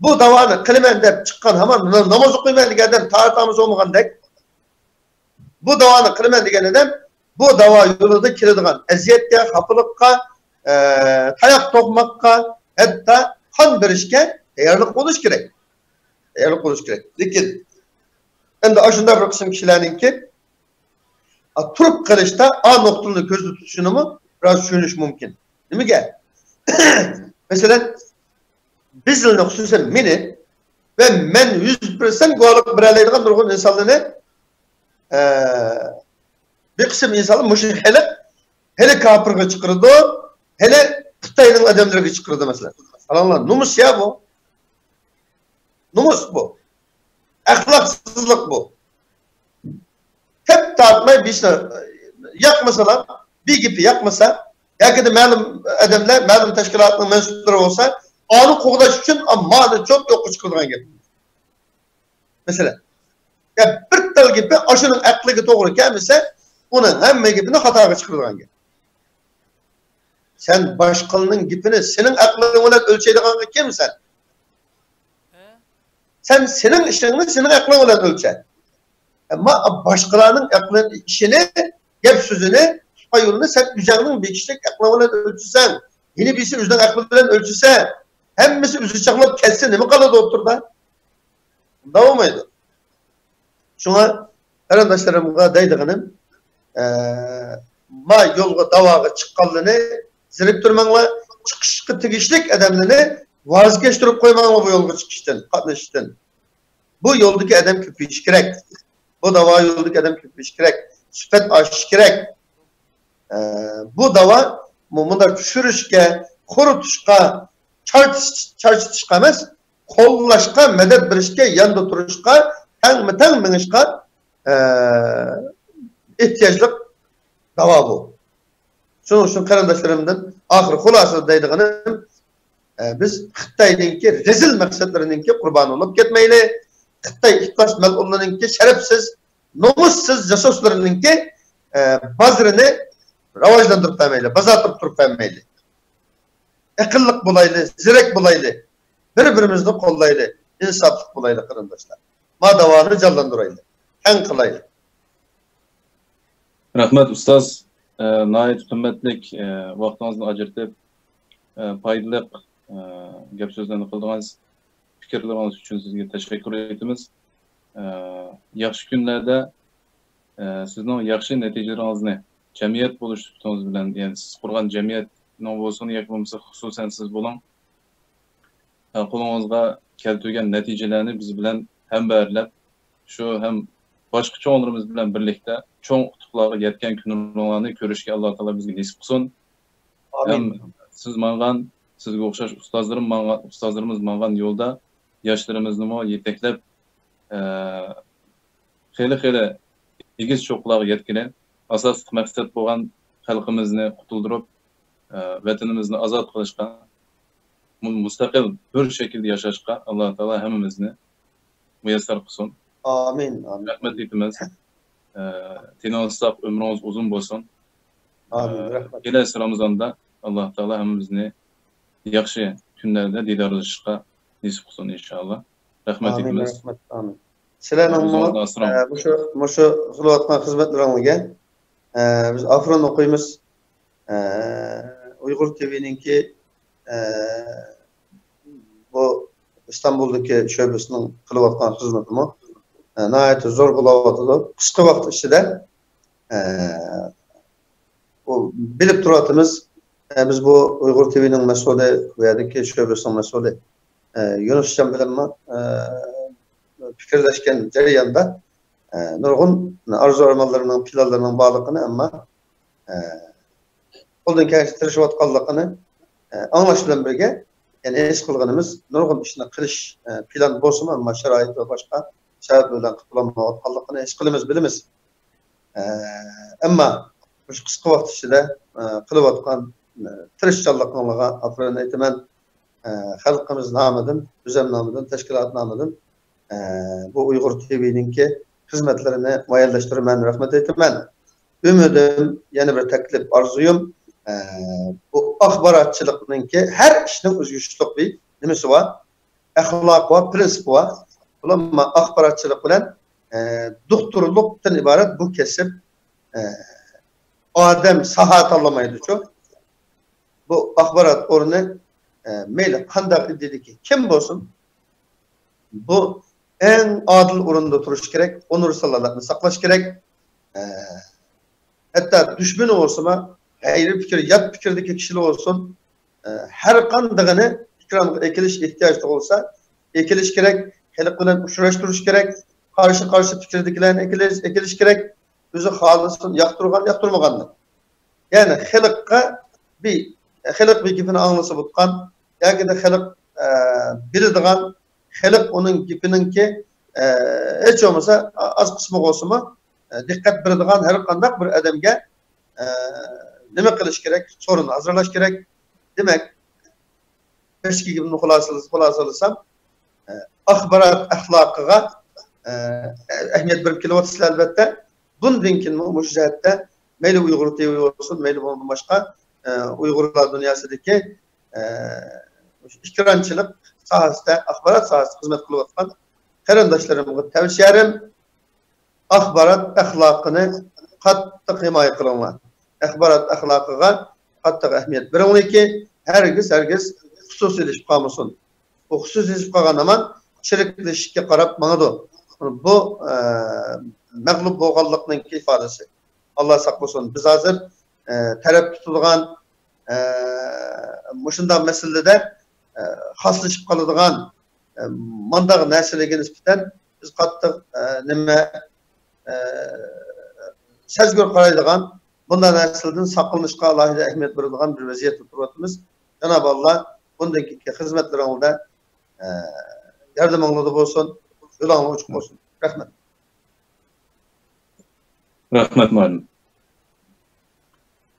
بۇ داۋانى قىلىمەن دەپ چىققان ھامان ناماز ئوقۇيمەن دېگەن ئادەم تارىخ تامىسى بولمىغاندەك. بۇ داۋانى قىلىمەن دېگەن ئادەم بۇ داۋا يولىدا كېلىدىغان ئەزىيەتكە، خاپىلىققا، ئە، تاياق توقماققا، ھەتتا قان بېرىشكە تەييارلىق بولۇش كېرەك. تەييارلىق بولۇش كېرەك. لېكىن ئەمدى ئاشۇنداق بىر قىسىم كىشىلەرنىڭكى، ئا، تۇرۇپ قېلىشتا ئا نۇقتىنى كۆزدە تۇتۇشىنىمۇ بىراز چۈشىنىش مۇمكىن. نېمىگە؟ مەسىلەن، بىزنى، خۇسۇسەن مېنى ۋە مەن يۈز پىرسەنت گۇۋاھلىق بېرەلەيدىغان نۇرغۇن ئىنسانلارنى، ئە، بىر قىسىم ئىنسانلار مۇشۇ ھېلى، ھېلى كاپىرغا چىقىرىدۇ، ھېلى خىتاينىڭ ئادەملىرىگە چىقىرىدۇ، مەسىلەن. قاراڭلار، نومۇس يا بۇ؟ نومۇس بۇ. ئەخلاقسىزلىق بۇ. تەپ تارتماي بىرسى ياقمىسىلا، بىر گېپى ياقمىسا، ياكى مەلۇم ئادەملەر، مەلۇم تەشكىلاتنىڭ مەنسۇپلىرى بولسا، ئانى قوغداش ئۈچۈن مانى چوت يوققا چىقىرىدىغان گەپ. مەسىلەن، يا بىر تال گېپى ئاشۇنىڭ ئەقلىگە توغرا كەلمىسە، ئۇنىڭ ھەممە گېپىنى خاتاغا چىقىرىدىغان گەپ. سەن باشقىلارنىڭ گېپىنى سېنىڭ ئەقلىڭ بىلەن ئۆلچەيدىغانغا كىم سەن؟ سەن سېنىڭ ئىشىڭنى سېنىڭ ئەقلىڭ بىلەن ئۆلچە. ئەمما باشقىلارنىڭ ئەقلىنى، ئىشىنى، گەپ سۆزىنى، تۇتقان يولىنى سەن ئۆزۈڭنىڭ بېكىشلىك ئەقلىڭ بىلەن ئۆلچىسەڭ، يەنە بىرسى ئۆزىنىڭ ئەقلى بىلەن ئۆلچىسە، ھەممىسى ئۆزى چاغلاپ كەتسە نېمە قالىدۇ ئوتتۇرىدا؟ ئۇنداق بولمايدۇ. شۇڭا قېرىنداشلىرىمغا دەيدىغىنىم، ئە، ما يولغا داۋاغا چىققانلىرىنى زېرىكتۈرمەڭلار، چىقىشقا تېگىشلىك ئادەملىرىنى ۋاز كەچتۈرۈپ قويماڭلار بۇ يولغا چىقىشتىن، قاتنىشىشتىن. بۇ يولدىكى ئادەم كۆپىيىشى كېرەك. بۇ داۋا يولىدىكى ئادەم كۆپىيىشى كېرەك. سۈپەت ئاشىشى كېرەك. ئە، بۇ داۋا مۇ-، مۇنداق چۈشۈرۈشكە، قۇرۇتۇشقا، چارچىتىش-، چارچىتىشقا ئەمەس، قوللاشقا، مەدەت بېرىشكە، ياندا تۇرۇشقا، تەڭمۇ تەڭ مېڭىشقا، ئە، ئېھتىياجلىق داۋا بۇ. شۇنىڭ ئۈچۈن قېرىنداشلىرىمدىن ئاخىر خۇلاسىدا دەيدىغىنىم، ئە، بىز خىتاينىڭكى رەزىل مەقسەتلىرىنىڭكى قۇربانى بولۇپ كەتمەيلى. خىتاي ئىپلاس مەلئۇنلىرىنىڭكى شەرەپسىز، نومۇسسىز جاسۇسلىرىنىڭكى، ئە، بازىرىنى راۋاجلاندۇرۇپ بەرمەيلى، بازار تۇرۇپ تۇرۇپ بەرمەيلى. ئەقىللىق بولايلى، زېرەك بولايلى، بىر-بىرىمىزنى قوللايلى، ئىنساپلىق بولايلى، قېرىنداشلار. ما داۋانى جانلاندۇرايلى، تەڭ قىلايلى. رەھمەت، ئۇستاز. ئە، ناھايىتى قىممەتلىك، ئە، ۋاقتىڭىزنى ئاجرىتىپ، ئە، پايدىلىق، ئە، گەپ سۆزلەرنى قىلدىڭىز. پىكىرلىرىڭىز ئۈچۈن سىزگە تەشەككۈر ئېيتىمىز. ئە، ياخشى كۈنلەردە، ئە، سىزنىڭ ياخشى نەتىجىلىرىڭىزنى جەمئىيەت بولۇش سۈپىتىڭىز بىلەن، يەنى سىز قۇرغان جەمئىيەتنىڭ بولسۇن ياكى بولمىسا خۇسۇسەن سىز بولۇڭ، ئە، قولىڭىزغا كەلتۈرگەن نەتىجىلەرنى بىز بىلەن ھەمبەھىرلەپ، شۇ ھەم باشقا چوڭلىرىمىز بىلەن بىرلىكتە چوڭ ئۇتۇقلارغا يەتكەن كۈنلىرىڭلارنى كۆرۈشكە ئاللا تائالا بىزگە نېسىپ قىلسۇن. ئامىن. ھەم سىز ماڭغان، سىزگە ئوخشاش ئۇستازلىرىم ماڭغان، ئۇستازلىرىمىز ماڭغان يولدا ياشلىرىمىزنىمۇ يېتەكلەپ، ئە، خېلى، خېلى ئېگىز چوققىلارغا يەتكىلى، ئاساسلىق مەقسەت بولغان خەلقىمىزنى قۇتۇلدۇرۇپ، ئە، ۋەتىنىمىزنى ئازاد قىلىشقا، مۇ-، مۇستەقىل بىر شەكىلدە ياشاشقا ئاللا تائالا ھەممىمىزنى مۇيەسسەر قىلسۇن. ئامىن، ئامىن. رەھمەت ئېيتىمىز. ئە، تېنىڭىز ساق، ئۆمرىڭىز ئۇزۇن بولسۇن. ئامىن، ئە، رەھمەت. كېلەسى رامىزاندا ئاللا تائالا ھەممىمىزنى ياخشى كۈنلەردە دىدارلىشىشقا نېسىپ قىلسۇن ئىنشائاللا. رەھمەت ئامىن، ئېيتىمىز. رەھمەت، ئامىن. سىلەرنىڭمۇ، ئۆزىڭىزنى ئاسراڭ. ئە، مۇشۇ، مۇشۇ قىلىۋاتقان خىزمەتلىرىڭلارغا، ئە، بىز ئاپىرىن ئوقۇيمىز. ئە، ئۇيغۇر تىۋىنىڭكى، ئە، بۇ ئىستانبۇلدىكى شۆبىسىنىڭ قىلىۋاتقان خىزمىتىمۇ، ئە، ناھايىتى زور بولۇۋاتىدۇ. قىسقا ۋاقىت ئىچىدە، ئە، بۇ بىلىپ تۇرۇۋاتىمىز. ئە، بىز بۇ ئۇيغۇر تىۋىنىڭ مەسئۇلى، بۇ يەردىكى شۆبىسىنىڭ مەسئۇلى، ئە، يۇنۇسجان بىلەنمۇ، ئە، پىكىرلەشكەن جەرياندا، ئە، نۇرغۇن ئارزۇ-ئارمانلىرىنىڭ، پىلانلىرىنىڭ بارلىقىنى، ئەمما، ئە، قولدىن كەلگەنچە تىرىشىۋاتقانلىقىنى، ئە، ئاڭلاش بىلەن بىرگە، يەنى ھېس قىلغىنىمىز نۇرغۇن ئىشنى قىلىش، ئە، پىلان بولسىمۇ، ئەمما شارائىت ۋە باشقا سەۋەب بىلەن قىلىپ بولالمايۋاتقانلىقىنى ھېس قىلىمىز، بىلىمىز. ئە، ئەمما مۇشۇ قىسقا ۋاقىت ئىچىدە، ئە، قىلىۋاتقان، ئە، تىرىشچانلىقىڭلارغا ئاپىرىن ئېيتىمەن. ئە، خەلقىمىز نامىدىن، ئۆزۈم نامىدىن، تەشكىلات نامىدىن، ئە، بۇ ئۇيغۇر تىۋىنىڭكى خىزمەتلىرىنى مۇئەييەنلەشتۈرىمەن، رەھمەت ئېيتىمەن. ئۈمىدىم، يەنە بىر تەكلىپ، ئارزۇيۇم، ئە، بۇ ئاخباراتچىلىقنىڭكى ھەر ئىشنىڭ ئۆزگىچىلىك بىر نېمىسى بار. ئەخلاقى بار، پرىنسىپى بار. بۇلار ما-، ئاخباراتچىلىق بىلەن، ئە، دوختۇرلۇقتىن ئىبارەت بۇ كەسىپ، ئە، ئادەم ساھە تاللىمايدۇچۇ. بۇ ئاخبارات ئورنى، ئە، مەيلى قانداق ئىدىيىدىكى كىم بولسۇن، بۇ ئەڭ ئادىل ئورۇندا تۇرۇشى كېرەك، ئۇنىۋېرسال ھالەتنى ساقلاش كېرەك. ئە، ھەتتا دۈشمىنى بولسىمۇ، غەيرىي پىكىر، يات پىكىردىكى كىشىلەر بولسۇن، ئە، ھەر قاندىقىنى ئېكرانغا ئەكېلىش ئېھتىياجى تۇغۇلسا، ئەكېلىش كېرەك، خەلق بىلەن ئۇچراشتۇرۇش كېرەك، قارشى-قارشى پىكىردىكىلەرنى ئەكېلىش، ئەكېلىش كېرەك، ئۆزى خالىسۇن، ياقتۇرغان، ياقتۇرمىغاننى. يەنى خەلققە بىر، خەلق بىر گېپىنى ئاڭلىسا بولىدىغان، ياكى خەلق، ئە، بىلىدىغان، خەلق ئۇنىڭ گېپىنىڭكى، ئە، ھېچ بولمىسا ئا-، ئاز قىسمى بولسىمۇ، ئە، دىققەت بېرىدىغان ھەر قانداق بىر ئادەمگە، ئە، نېمە قىلىش كېرەك؟ سورۇن ھازىرلاش كېرەك. دېمەك، ئىككى گېپىمنى خۇلاسىلىسام، خۇلاسىلىسام، ئە، ئاخبارات ئەخلاقىغا، ئە، ئەھمىيەت بېرىپ كېلىۋاتىسىلەر، ئەلۋەتتە. بۇندىن كېيىنمۇ مۇشۇ جەھەتتە مەيلى ئۇيغۇر تىۋى بولسۇن، مەيلى بۇنىڭدىن باشقا، ئە، ئۇيغۇرلار دۇنياسىدىكى، ئە، ئېكرانچىلىق ساھەسىدە، ئاخبارات ساھەسىدە خىزمەت قىلىۋاتقان قېرىنداشلىرىمغا تەۋسىيەم، ئاخبارات ئەخلاقىنى قاتتىق ھىمايە قىلىڭلار. ئاخبارات ئەخلاقىغا قاتتىق ئەھمىيەت بېرىڭلاركى، ھەرگىز، ھەرگىز خۇسۇسىيلىشىپ قالمىسۇن. بۇ خۇسۇسىيلىشىپ قالغان ھامان چىرىكلىشىشكە قاراپ ماڭىدۇ. بۇ، ئە، مەغلۇپ بولغانلىقنىڭ ئىپادىسى. ئاللا ساقلىسۇن. بىز ھازىر، ئە، تەرەپ تۇتىدىغان، ئە، مۇشۇنداق مەسىلىدە، ئە، خاسلىشىپ قالىدىغان، ئە، مانداق نەرسىلەرگە نىسبەتەن بىز قاتتىق، ئە، نېمە، ئە، سەزگۈر قارايدىغان، بۇنداق نەرسىلەردىن ساقلىنىشقا ئالاھىدە ئەھمىيەت بېرىدىغان بىر ۋەزىيەتتە تۇرۇۋاتىمىز. جانابى ئاللا بۇندىن كېيىنكى خىزمەتلىرىڭىزدە، ئە، ياردىمىڭلاردا بولسۇن، يولۇڭلار ئوچۇق بولسۇن. رەھمەت. رەھمەت، مۇئەللىم.